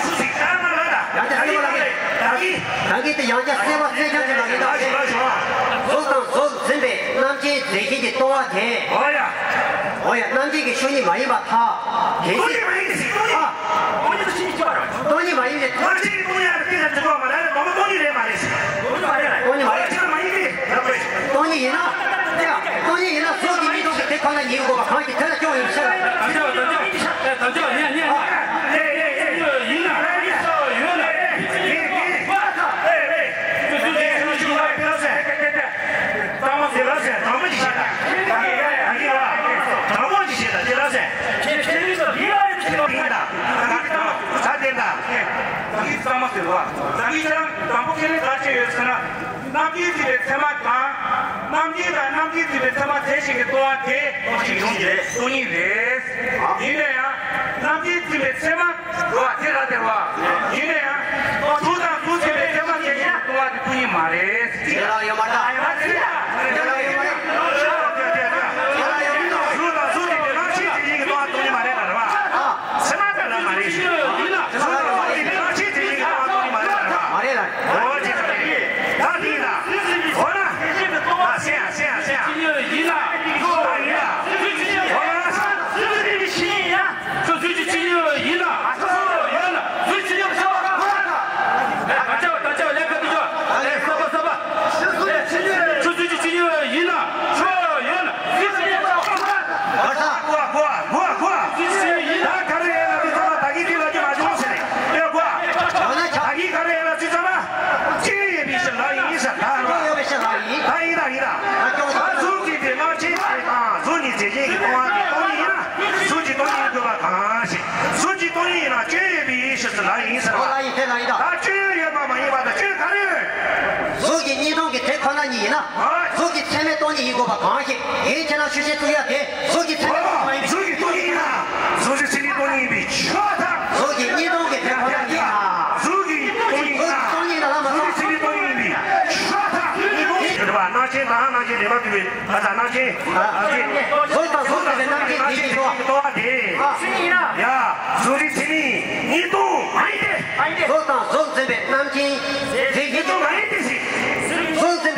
བསྐྱར་གསལ་པོ་ལ་ངས། ད་གིན་ད་གིན་དེ་ཡང་བསྐྱར་གསལ་པོ་གསལ་རྐྱང་ཅིག་ལ་ངས་ད་གིན། གཟུགས་དང་གཟུགས་འཛིན་པའི་རྣམ་མཁྱེན་རྫས་ཅན་གྱི་སྟོང་པ་དེ། འོ་ཡ། འོ་ཡ། རྣམ་མཁྱེན་གྱི་ཆོས་ཉིད་མ་ཡིན་པར་ཐལ། གལ་སྲིད། སྟོང་ཉིད་མ་ཡིན་ཏེ། སྟོང་ཉིད་མ་ཡིན་ཏེ། རྣམ་མཁྱེན་གྱི་སྟོང་ཉིད་ཡང་དེ་ལ་འཛིན་པ་མ་རེད། མ་མ་སྟོང་ཉིད་རེད་མ་རེད། སྟོང་ཉིད་མ་རེད། སྟོང་ཉིད་མ་ཡིན་ཏེ། སྟོང་ཉིད་ཡིན་ན། སྟོང་ཉིད་ཡིན་ན་གཟུགས་ཀྱི་གཉིས་སྟོང་གི་དེ་ཁོ་ན་ཉིད་དགོས་པ་གང་ཞིག་དེ་ལ་སྐྱོན་ཡོད་ཟེར། ད་ཅི་ད་ཅི་ད་ཅི་ཡིན་ན། གཙང་མ་ཟེར་ལ་ཟེར་དང་པོ་ཅིག་བཤད་ད། དང་པོ་ཅིག་བཤད་ད་དེ་ལ་ཟེར། ཡིན་ད། ད་དེ་ད། ད་གིན་གཙང་མ་ཟེར་བ། ད་གིན་ཁྱེད་རང་དང་པོ་ཁས་ལེན་ག་བྱས་ཡོད་ཟེར་ན། རྣམ་མཁྱེན་བརྩིས་པའི་ཚད་མ་དང་། རྣམ་མཁྱེན་དང་རྣམ་མཁྱེན་བརྩིས་པའི་ཚད་མ་རྫས་གཞན་གྱི་སྟོང་པ་དེ་སྟོང་ཉིད་ཡིན་རེད། སྟོང་ཉིད་རེད། ཡིན་ན་ཡང་རྣམ་མཁྱེན་བརྩིས་པའི་ཚད་མ་རེད་བ། དེ་ར་དེ་རེད་བ། ཡིན་ན་ཡང་གཟུགས་དང་གཟུགས་བརྩིས་པའི་ཚད་མ་རྫས་གཞན་གྱི་སྟོང་པ་དེ་སྟོང་ཉིད་མ་རེད། དེ་ལ་ཡོད་མ་རེད། དེ་ལ་ཡོད་མ་རེད། གཟུགས་དང་གཟུགས་བརྩིས་པའི་རྣམ་མཁྱེན་རྫས་གཞན་གྱི་སྟོང་པ་སྟོང་ཉིད་མ་རེད་ལ་རེད་བ། ཚད་མ་དེ་ལ་མ་རེད། གཟུགས་དང་གཟུགས་བརྩིས་པའི་རྣམ་མཁྱེན་རྫས་གཞན་གྱི་སྟོང་པ་སྟོང་ཉིད་མ་རེད་ལ་རེད་བ། མ་རེད་ལ། འོ་ཅི་ཙམ་རེད། ད་འདི་ཡིན་ད། འོ་ན། ཨ་སེ་ཡ་སེ་ཡ་སེ་ཡ། ཡིན་ལ། ཡིན་ལ། འོ་ན། ཁྱོད་ཚུལ་གྱི་ཆོས་ཉིད་ཡིན་ལ། ཨ་ཁོ་ཡོད་ལ། ཚུལ་ཆོས་ཉིད་ཆགས་པ། ད་ཆགས་པ་ད་ཆགས་པ་ལས་ཀ་དུ་ཆོག་ལས་གསར་པ་གསར་པ། ཁྱོད་ཚུལ་གྱི་ཆོས་ཉིད་ཡིན་ལ། ཁྱོད་ཡོད་ལ། ཚུལ་ཆོས་ཉིད་ཆགས་པ། གོ་གོ་གོ་གོ། ཚུལ་ཆོས་ཉིད་ཡིན་ལ། ད་ག་རེ་ཡིན་ལ་དུས་ཚང་མ་ད་གིན་དེ་ལ་དུས་མ་བྱུང་ཟེར་རེད། ཨེ་གོ། ད་གིན་ག་རེ་ཡིན་ལ་དུས་ཚང་མ། ཅི་ཡོད་པའི་ཕྱིར་ལ་ཡིན་ཟེར་ད་རེད་བ། ཡོད་པའི་ཕྱིར་ལ་ཡིན། ད་ཡིན་ད་ཡིན་ད། ད་གཟུགས་ཀྱི་དེ་རྣམ་མཁྱེན་དེ་དང་གཟུགས་ཉིད་རྫས་ཅན་གྱི་སྟོང་པ་དེ་སྟོང་ཉིད་ཡིན་ན། གཟུགས་ཀྱི་སྟོང་ཉིད་དགོས་པ་གང་ཞིག་གཟུགས་ཀྱི་སྟོང་ཉིད་ཡིན་ན་སྐྱོན་ཡོད་པའི་ཕྱིར་ཟེར་ལ་ཡིན་ཟེར་བ། ལ་ཡིན་དེ་ལ་ཡིན་ད། ད་སྐྱོན་ཡོད་པ་མ་ཡིན་པ་དང་སྐྱོན་ག་རེ་ཡོད། གཟུགས་ཀྱི་གཉིས་སྟོང་གི་དེ་ཁོ་ན་ཉིད་ཡིན་ན། ཨ། གཟུགས་ཀྱི་ཚད་མས་སྟོང་ཉིད་ཡིན་དགོས་པ་གང་ཞིག་ཡིན་ཁྱེད་རང་ཆོས་བཤད་ཚུགས་ཡ་དེ་གཟུགས་ཀྱི་ཚད་མས་སྟོང་ཉིད་མ་ཡིན་པའི། གཟུགས་ཀྱི་སྟོང་ཉིད་ཡིན་ན། གཟུགས་ཀྱི་ཚད་མས་སྟོང་ཉིད་ཡིན་པའི་ཆོས་དང་། གཟུགས་ཀྱི་གཉིས་སྟོང་གི་དེ་ཁོ་ན་ཉིད་ཡིན་ན། གཟུགས་ཀྱི་སྟོང་ཉིད་ཡིན་ན། གཟུགས་ཀྱི་སྟོང་ཉིད་ཡིན་ན་ལ་མ། གཟུགས་ཀྱི་ཚད་མས་སྟོང་ཉིད་ཡིན་པའི་ཆོས་དང་། གཉིས་སྟོང་གི་རྣམ་མཁྱེན་དང་རྣམ་མཁྱེན་ལས་མ་གྲུབ་པའི། ཨ་ད་རྣམ་མཁྱེན། ཨ་ཅེ། གཟུགས་དང་གཟུགས་ཀྱི་རྣམ་མཁྱེན་དེ་ཉིད་དོ། སྟོང་པ་དེ། ཡ། གཟུགས་རིགས་ཚད་མས་གཉིས་སྟོང་མ་ཡིན་ཏེ། གཟུགས་དང་གཟུགས་འཛིན་པའི་རྣམ་མཁྱེན་དེ་གཉིས་སྟོང་མ་ཡིན་ཏེ་ཞེས། གཟུགས་འཛིན་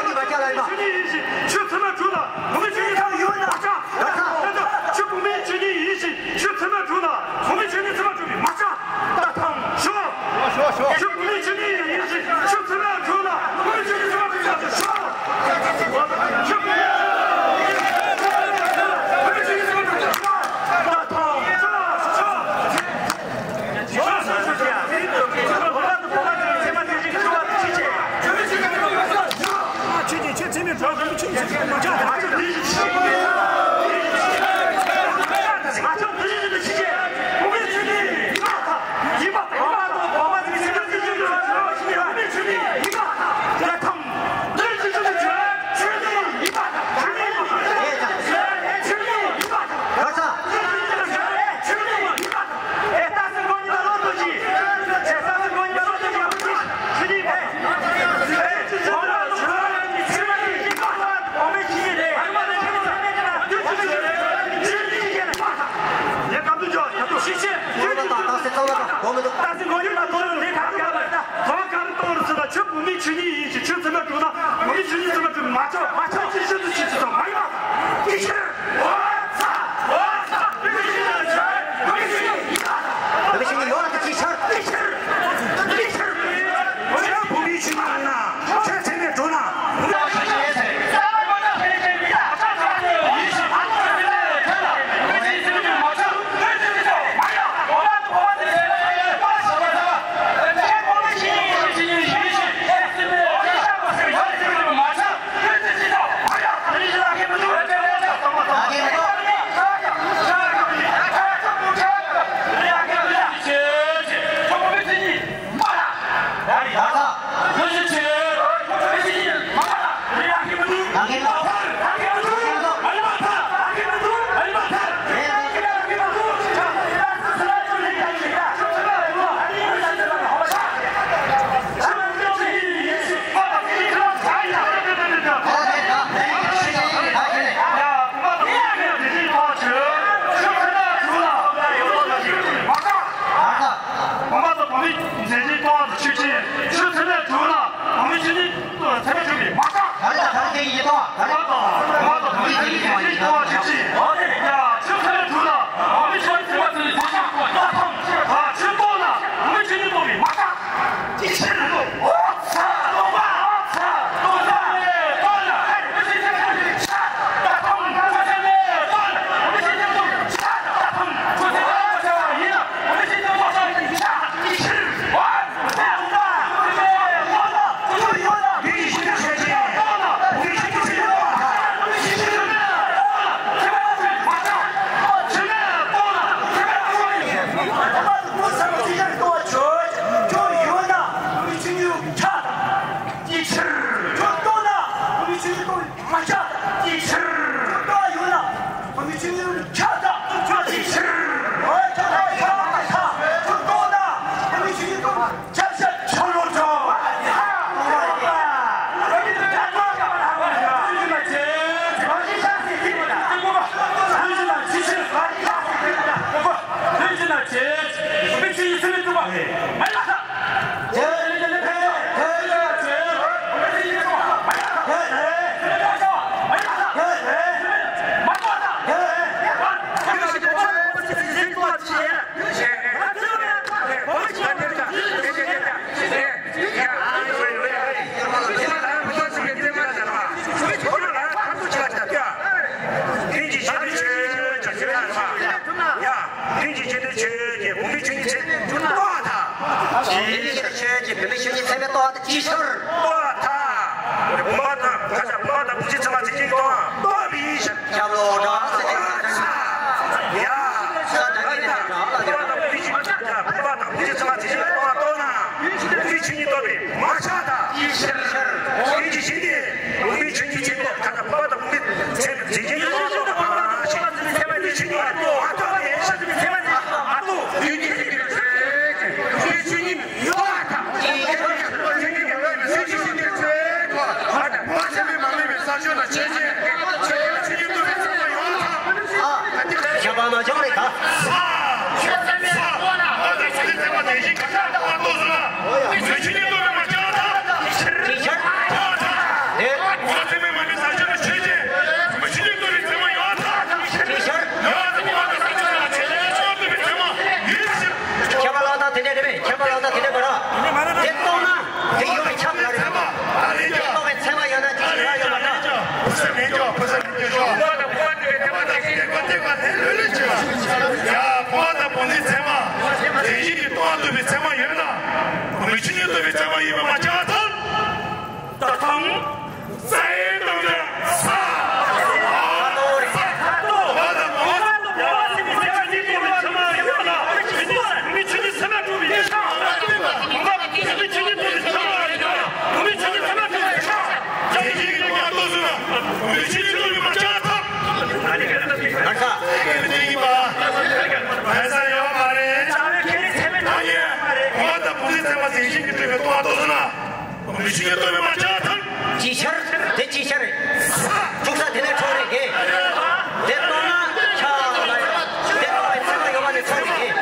ཡ་གཉིས་མ་བྱ་ལ་ཡིན་པ། ཆོས་ཉིད་ཡིན་ཞིང་ཆོས་ཚད་མར་གྲུབ་ལ། གོང་མའི་ཆོས་ཉིད་ཚད་མར་གྲུབ་པས་མ་ཆགས། ཆོས་གོང་མའི་ཆོས་ཉིད་ཡིན་ཞིང་ཆོས་ཚད་མར་གྲུབ་ལ། གོང་མའི་ཆོས་ཉིད་ཚད་མར་གྲུབ་པས་མ་ཆགས། ད་ཐང་ཤོག་ཆོས་གོང་མའི་ཆོས་ཉིད་ཡིན་ཞིང་ཆོས་ཚད་མར་གྲུབ་ལ། གོང་མའི་ཆོས་ཉིད་ཚད་མར་གྲུབ་པས་མ་ཆགས། ཤོག་ཆོས་གོང་མའི་ཆོས་ཉིད་ཚད་མར་གྲུབ་པས་མ་ཆགས། ད་ཐང་ཤོག་ཆོས་ཆོས་ཚད་མར་གྲུབ་ལ། གོང་མའི་ཆོས་ཉིད་ཚད་མར་གྲུབ་པས་མ་ཆགས། ཆོས་གོང་མའི་ཆོས་ཉིད་ཡིན་ཞིང་ཆོས་ཚད་མར་གྲུབ་ན། གོང་མའི་ཆོས་ཉིད་ཚད་མར་གྲུབ་པས་མ་ཆགས། མ་ཆགས་ཅི་ཕྱིར་དུ་ཆོས་ཚད་མ་ཡིན་པ། ཅི་ཕྱིར། ཁྱད་པར་ལག་ཐང་དེ་འདྲ་རེད་པས། ཁྱད་པར་ལག་ཐང་དེ་འདྲ་གོ་ར། དེ་གཏོང་ན་དེ་ཡོད་པའི་ཁྱབ་ཡོད་རེད། དེ་གཏོང་བའི་ཚད་མ་ཡོད་ན་དེ་ཅི་ཡོད་ཡོད་མ་རེད། ཡ་བུམ་པ་དང་བུམ་འཛིན་ཚད་མ། དེ་བཞིན་གྱི་སྟོང་པ་རྟོགས་པའི་ཚད་མ་ཡོད་ན། བུམ་པའི་ཆོས་ཉིད་རྟོགས་པའི་ཚད་མ་ཡིན་པས་མ་ཁྱབ་པར་ཐལ། ད་ཐང་། བུམ་པའི་ཆོས་ཉིད་རྟོགས་པའི་མ་ཁྱབ་པར་ཐལ། ཅིའི་ཕྱིར། དེ་ཅིའི་ཕྱིར། འཁྲུག་ས་དེ་ནས་འཕྲོ་རེད་གེ། དེ་རྟོགས་ན་ཆ་ལ་ཡོད། དེ་རྟོགས་པའི་ཚད་མ་ཡོད་པ་ནས་འཕྲོ་རེད་གེ།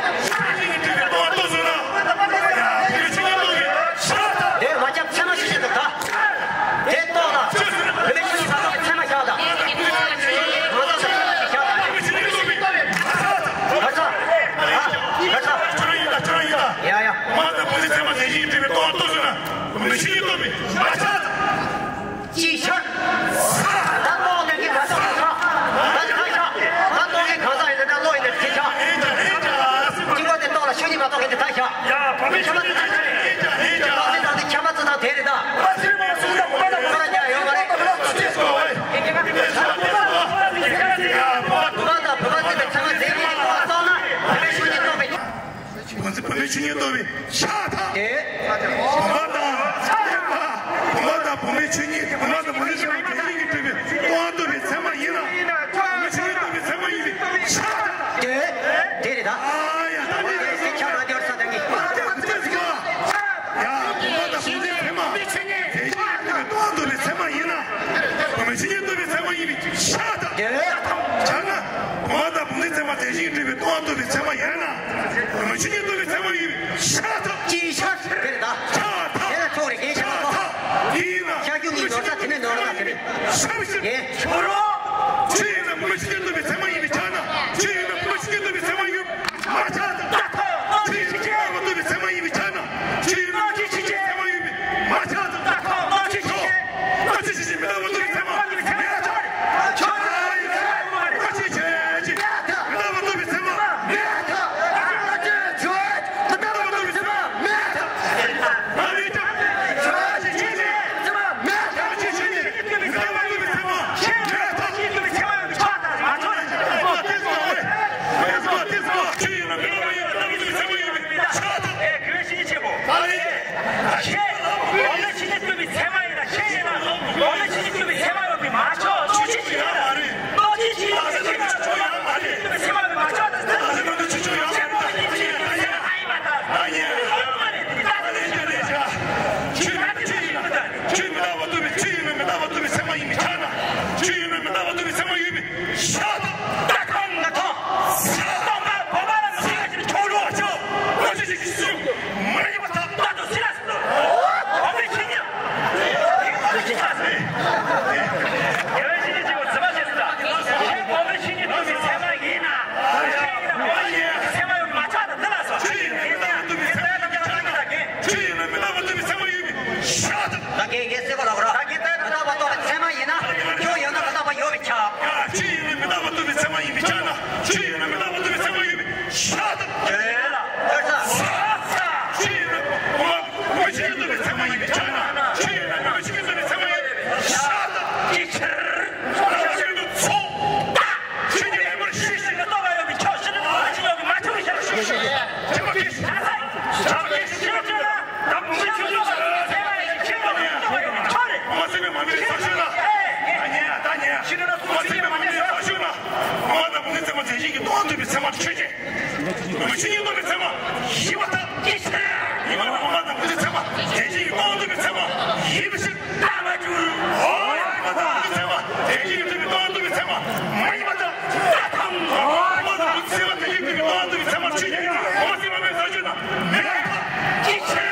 དེ་མ་ཁྱབ་ཚད་མ་ཞིག་བཤད་འདུག་ད། དེ་རྟོགས་ལ། བུད་མེད་ཆོས་ཉིད་མ་རྟོགས་པའི་ཚད་མ་བཞག་ད། གང་ཟག་ཚད་མ་ཞིག་བཞག་ད། ག་ས། ག་ས། ཡ་ཡ། མ་དང་བུ་ཚེ་ཚད་མ་དེ་བཞིན་གྲུབ་པའི་སྟོང་རྟོགས་སུ་ན། བུད་མེད་ཆོས་ཉིད་རྟོགས་པའི་མ་ཁྱབ། ཅིའི་ཕྱིར། ད་རྟོགས་ནས་ཀྱི་མ་རྟོགས་ཀྱི་ཁ། ད་ཁ་ཤ། ད་རྟོགས་ཀྱི་གང་ཟག་ཡིན་ན་ད་བློ་ཡིན་ན་དེ་ཤ། དཀྱིལ་འཁོར་དེ་རྟོགས་ལ་ཆོས་ཉིད་མ་རྟོགས་ཀྱི་དེ་ད་ཤ། ཡ་བུད་མེད་ཆོས་ཉིད་རྟོགས་པའི་ཚད་མ་དེ་རེད་ད། ཁོ་ར་ཉག་ཡོད་མ་རེད། བུ་མ་དང་བུ་མ་བརྩིས་པའི་ཚད་མ་དེ་ཉིད་རྟོགས་ན་བུད་མེད་ཆོས་ཉིད་རྟོགས་པའི། བུ་མ་བུད་མེད་ཆོས་ཉིད་རྟོགས་པའི་ཆ་ད། དེ། བུ་མ་དང་། བུ་མ་དང་བུད་མེད་ཆོས་ཉིད། བུ་མ་དང་བུད་མེད་ཆོས་ཉིད་དེ་བཞིན་གྱིས་གྲུབ་པའི་སྟོང་པ་རྟོགས་པའི་ཚད་མ་ཡིན་ན། བུད་མེད་ཆོས་ཉིད་རྟོགས་པའི་ཚད་མ་ཡིན་པའི་ཆ་ད། དེ། དེ་རེད་ད། ཨ་ཡ་ད་དེ་རེད། དེ་ཆ་མ་འདོར་ས་ད་གི། ཨ་ད་དེ་ཚིག་ཨ། ཡ་བུ་མ་དང་བུ་མོའི་ཚད་མ་དེ་བཞིན་གྱི་སྟོང་པ་རྟོགས་པའི་ཚད་མ་ཡིན་ན། བུད་མེད་ཆོས་ཉིད་རྟོགས་པའི་ཚད་མ་ཡིན་པའི་ཆ་ད། དེ་ལས་ཐམས་ཅད་ན། བུ་མ་དང་བུ་མོའི་ཚད་མ་དེ་བཞིན་གྱི་སྟོང་པ་རྟོགས་པའི་ཚད་མ་ཡིན་ན། བུད་མེད་ཆོས་ཉིད་རྟོགས་པའི་ཚད་མ་ཡིན་པའི་ཆ་ད། ཅིའི་ཕྱིར་དེ་རེད་ད། ཆ་ད། དེ་ལ་ཐུག་རེ་གེ་ཆ་ད། ཡིན་ན། ཤ་རྒྱུ་གཉིས་ནོར་ས་དེ་ནས་ནོར་ན་དེ་རེད། ཆ་ ཆོག་རོགས། ཆོས་ཡིན་ན་མི་ཤི་སྟོན་པའི་ཚད་མ་ཡིན་པའི་ཆ་ན། ཆོས་ཡིན་ན་མི་ཤི་སྟོན་པའི་ཚད་མ་ཡིན་མ་ཆགས། ཆོས་ཡིན་ན་མི་ལྟ་བ་སྟོན་པའི་ཚད་མ་ཡིན་པའི་ཆ་ན། ཆོས་ཡིན་ན་མི་ཤི་སྟོན་པའི་ཚད་མ་ཡིན་པའི་མ་ཆགས། ཆོས་ཡིན་ན་མི་ལྟ་བ་སྟོན་པའི་ཚད་མ་ཡིན་པའི་ཆ་ན། ཆོས་ཡིན་ན་མི་ལྟ་བ་སྟོན་པའི་ཚད་མ་མེད། ཆོས་མི་རྟག་པ་སྟོན་པའི་ཆོས་ཡིན་ན་མི་རྟག་པ་སྟོན་པའི་ཚད་མ་ཡིན་པའི་ཆ་ན། ཆོས་ཡིན་ན་མི་རྟག་པ་སྟོན་པའི་ཚད་མ་ཡིན་པའི་ཆ་དང་། ད་ཐང་ད་ཐང་། སྟོང་པ་བོ་མ་ལ་སྲིད་ཀྱི་ཁྱོད་རོ་ཆོ། ང་ཚོ་ཞིག་གིས་སུ་མ་ཡིན་པ་ཐག་ད་དུ་སྲིད་ལ་སྲིད་དུ། འོ་མི་ཤི་ཉི། ཡོད་ཤི་ཉི་ཅིག་གོ་ཚི་མ་ཤེས་སུ་ད། འོ་མི་ཤི་ཉི་སྟོན་པའི་ཚད་མ་ཡིན་ན། ཚད་མ་ཡོད་མ་ཆགས་ད་འདི་ལ་སོ། ཆོས་ཡིན་ན་མི་རྟག་པ་སྟོན་པའི་ཚད་མ་ཡིན་པའི་ཆ་ན། ཆོས་ཡིན་ན་མི་རྟག་པ་སྟོན་པའི་ཚད་མ་ཡིན་པའི་ཆ་དང་། ད་གིན་གིན་སྲིད་པ་ལ་གོ་ར། ད་གིན་ད་རྟག་པ་སྟོན་པའི་ཚད་མ་ཡིན་ན། ཁྱོད་ཡང་ན་མི་རྟག་པ་ཡོད་པའི་ཆ། ཆོས་ཡིན་ན་མི་རྟག་པ་སྟོན་པའི་ཚད་མ་ཡིན་པའི་ཆ་ན། ཆོས་ཡིན་ན་མི་རྟག་པ་སྟོན་པའི་ཚད་མ་ཡིན་པའི་ཆ་དང་། ཆོས་ཡིན་ན་མི་ཤི་སྟོན་པའི་ཚད་མ་ཡིན་པའི་ཆ་ན། ཆོས་ཡིན་ན་མི་ཤི་སྟོན་པའི་ཚད་མ་ཡིན་པའི་ཆ་དང་། ཅི་ཕྱིར། ཆོས་ཀྱི་ལས་མར་ཤེས་ཤིང་། ལྟོ་ག་ཡོད་པའི་ཆོས་ཤིག་ནི་ལ་ཅི་ཡོད་པའི་མ་ཆོག་པའི་ཤ་ཤེས་ཤིང་། ཁྱིམ་པ་གིས་ཤ་ཚ་ཡི་ཤ་ཚ་ཡི་ཤ་ཚ་ཡི་ད་བུ་མོའི་ཆོས་ཉིད་ལ་ཚད་མ་ཡིན་ཤིང་། ཁྱིམ་པ་ལྟོ་ག་ཡོད་པའི་ཆོས་རེད། མ་སེམས་པའི་མ་ནུས་པའི་ས་ཤོད་ན། ཉལ་ད་ཉལ། ཤི་ན་ན་སུ་མ་སེམས་པའི་མ་ནུས་པའི་ས་ཤོད་ན། མ་ན་བུ་མོའི་ཚད་མ་མཛད་ཤིང་གི་ལྟོ་ག་འདུས་པའི་ཚད་མ་ཆོས་ཅན། མི་ཆོས་ཉིད་སྟོན་པའི་ཚད་མ་ཞི་བ་ཐབས་ཀྱིས་ཆེ། ཉི་མ་ལ་མ་དང་མི་ཚེ་ཚད་མ་དེ་བཞིན་གྱི་སྟོང་སྟོན་པའི་ཚད་མ་ཡིན་པ་ཞིག་རྟག་པར་འགྱུར། ཨོ་ཡ་མ་དང་མི་ཚེ་ཚད་མ་དེ་བཞིན་གྱི་སྟོང་སྟོན་པའི་ཚད་མ་མ་ཡིན་པ་དང་རྟག་དང་། ཨོ་མ་དང་མི་ཚེ་ཚད་མ་དེ་བཞིན་གྱི་སྟོང་སྟོན་པའི་ཚད་མ་ཆོས་ཉིད་ཨོ་མ་ཚད་མ་མེད་ས་བཅུ་དང་མེད་པ་ཀྱི་ཆེ།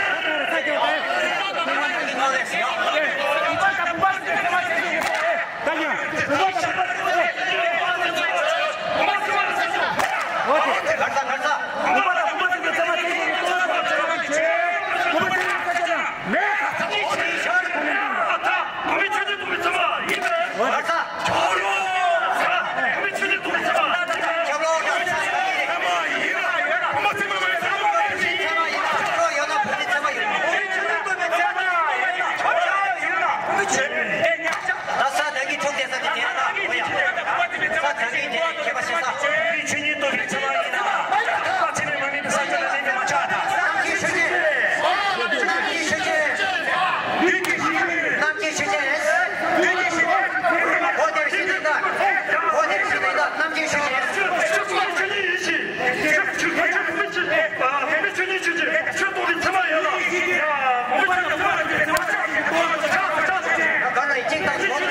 ད་ས་དག་གི་ཐུག་དེ་ས་དེ་དེ་ན་ད་ཧོ་ཡ། ས་དག་གི་དེ་ཁྱད་པར་ཤེས་ས། ཆོས་ཉིད་སྟོན་པའི་ཚད་མ་ཡིན་ན། རྟག་ཆད་པའི་མ་དམིགས་པའི་ས་ཆ་ལ་གནས་པའི་མ་ཆགས་དང་། རྣམ་མཁྱེན་ཆོས་ཅན། རྣམ་མཁྱེན་ཆོས་ཅན། རྣམ་མཁྱེན་ཆོས་ཅན། རྣམ་མཁྱེན་ཆོས་ཅན། འོ་དེར་ཤེས་དོན་དག་འོ་དེར་ཤེས་དོན་དག་རྣམ་མཁྱེན་ཆོས་ཅན། ཆོས་ཉིད་ཆོས་ཉིད་ཡིན་ཞེས། ཆོས་ཉིད་ཆོས་ཅན། ཆོས་སྟོན་པའི་ཚད་མ་ཡིན་ལ། ཡ། མ་མ་ཡ། ད་ལ་ཡི་གཅིག་དང་གཅིག་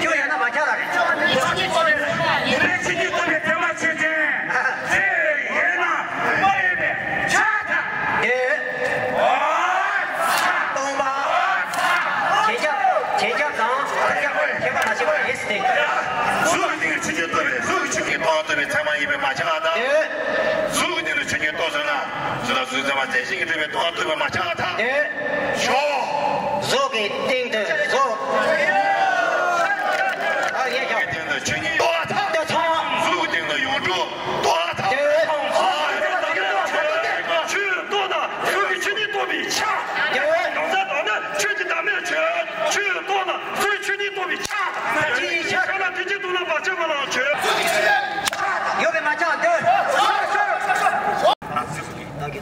ཁྱོད་ཡོད་ན་མ་ཆགས་ར་རེད། མི་ལས་ཕྱི་ཉིད་སྟོན་པའི་ཚད་མ་ཆོས་ཅན། ཚེ་ཡོད་ན་མ་ཡིན་པའི་ཆ་དང་། དེ། སྟོང་པ། རྗེས་ཁྱབ་རྗེས་ཁྱབ་དང་ཁ་ཁྱབ་ཁྱད་པར་མ་ཕྱེད་པ་རེད་ཟེར་ཏེ། གཟུགས་ཀྱི་སྟེང་ནས་ཆོས་ཉིད་སྟོན་པའི་གཟུགས་ཀྱི་ཆོས་ཉིད་སྟོང་སྟོན་པའི་ཚད་མ་ཡིན་པས་མ་ཆགས་དང་། དེ། གཟུགས་ཀྱི་སྟེང་ནས་ཆོས་ཉིད་སྟོན་ཟེར་ན། ཟེར་ན་གཟུགས་ཚད་མ་མཛད་ཤིང་གི་སྟོན་པའི་སྟོང་སྟོན་པས་མ་ཆགས་དང་། དེ། ཞོག་གཟུགས་ཀྱི་སྟེང་དུ་གཟུགས། ཨ་ཡེ་ཡ། སྟེང་དུ་ཆོས་ཉིད་ལྟོ་བ་ཐག་ལྟོ་ཚང་། གཟུགས་སྟེང་དུ་ཡོངས་གྲུབ་ལྟོ་བ་ཐག་ལྟོ་ཚང་། ཨ་ཡེ་ད་ག་ཆོས་ལྟོ་དང་གཟུགས་ཀྱི་ཆོས་ཉིད་སྟོན་པའི་ཆ་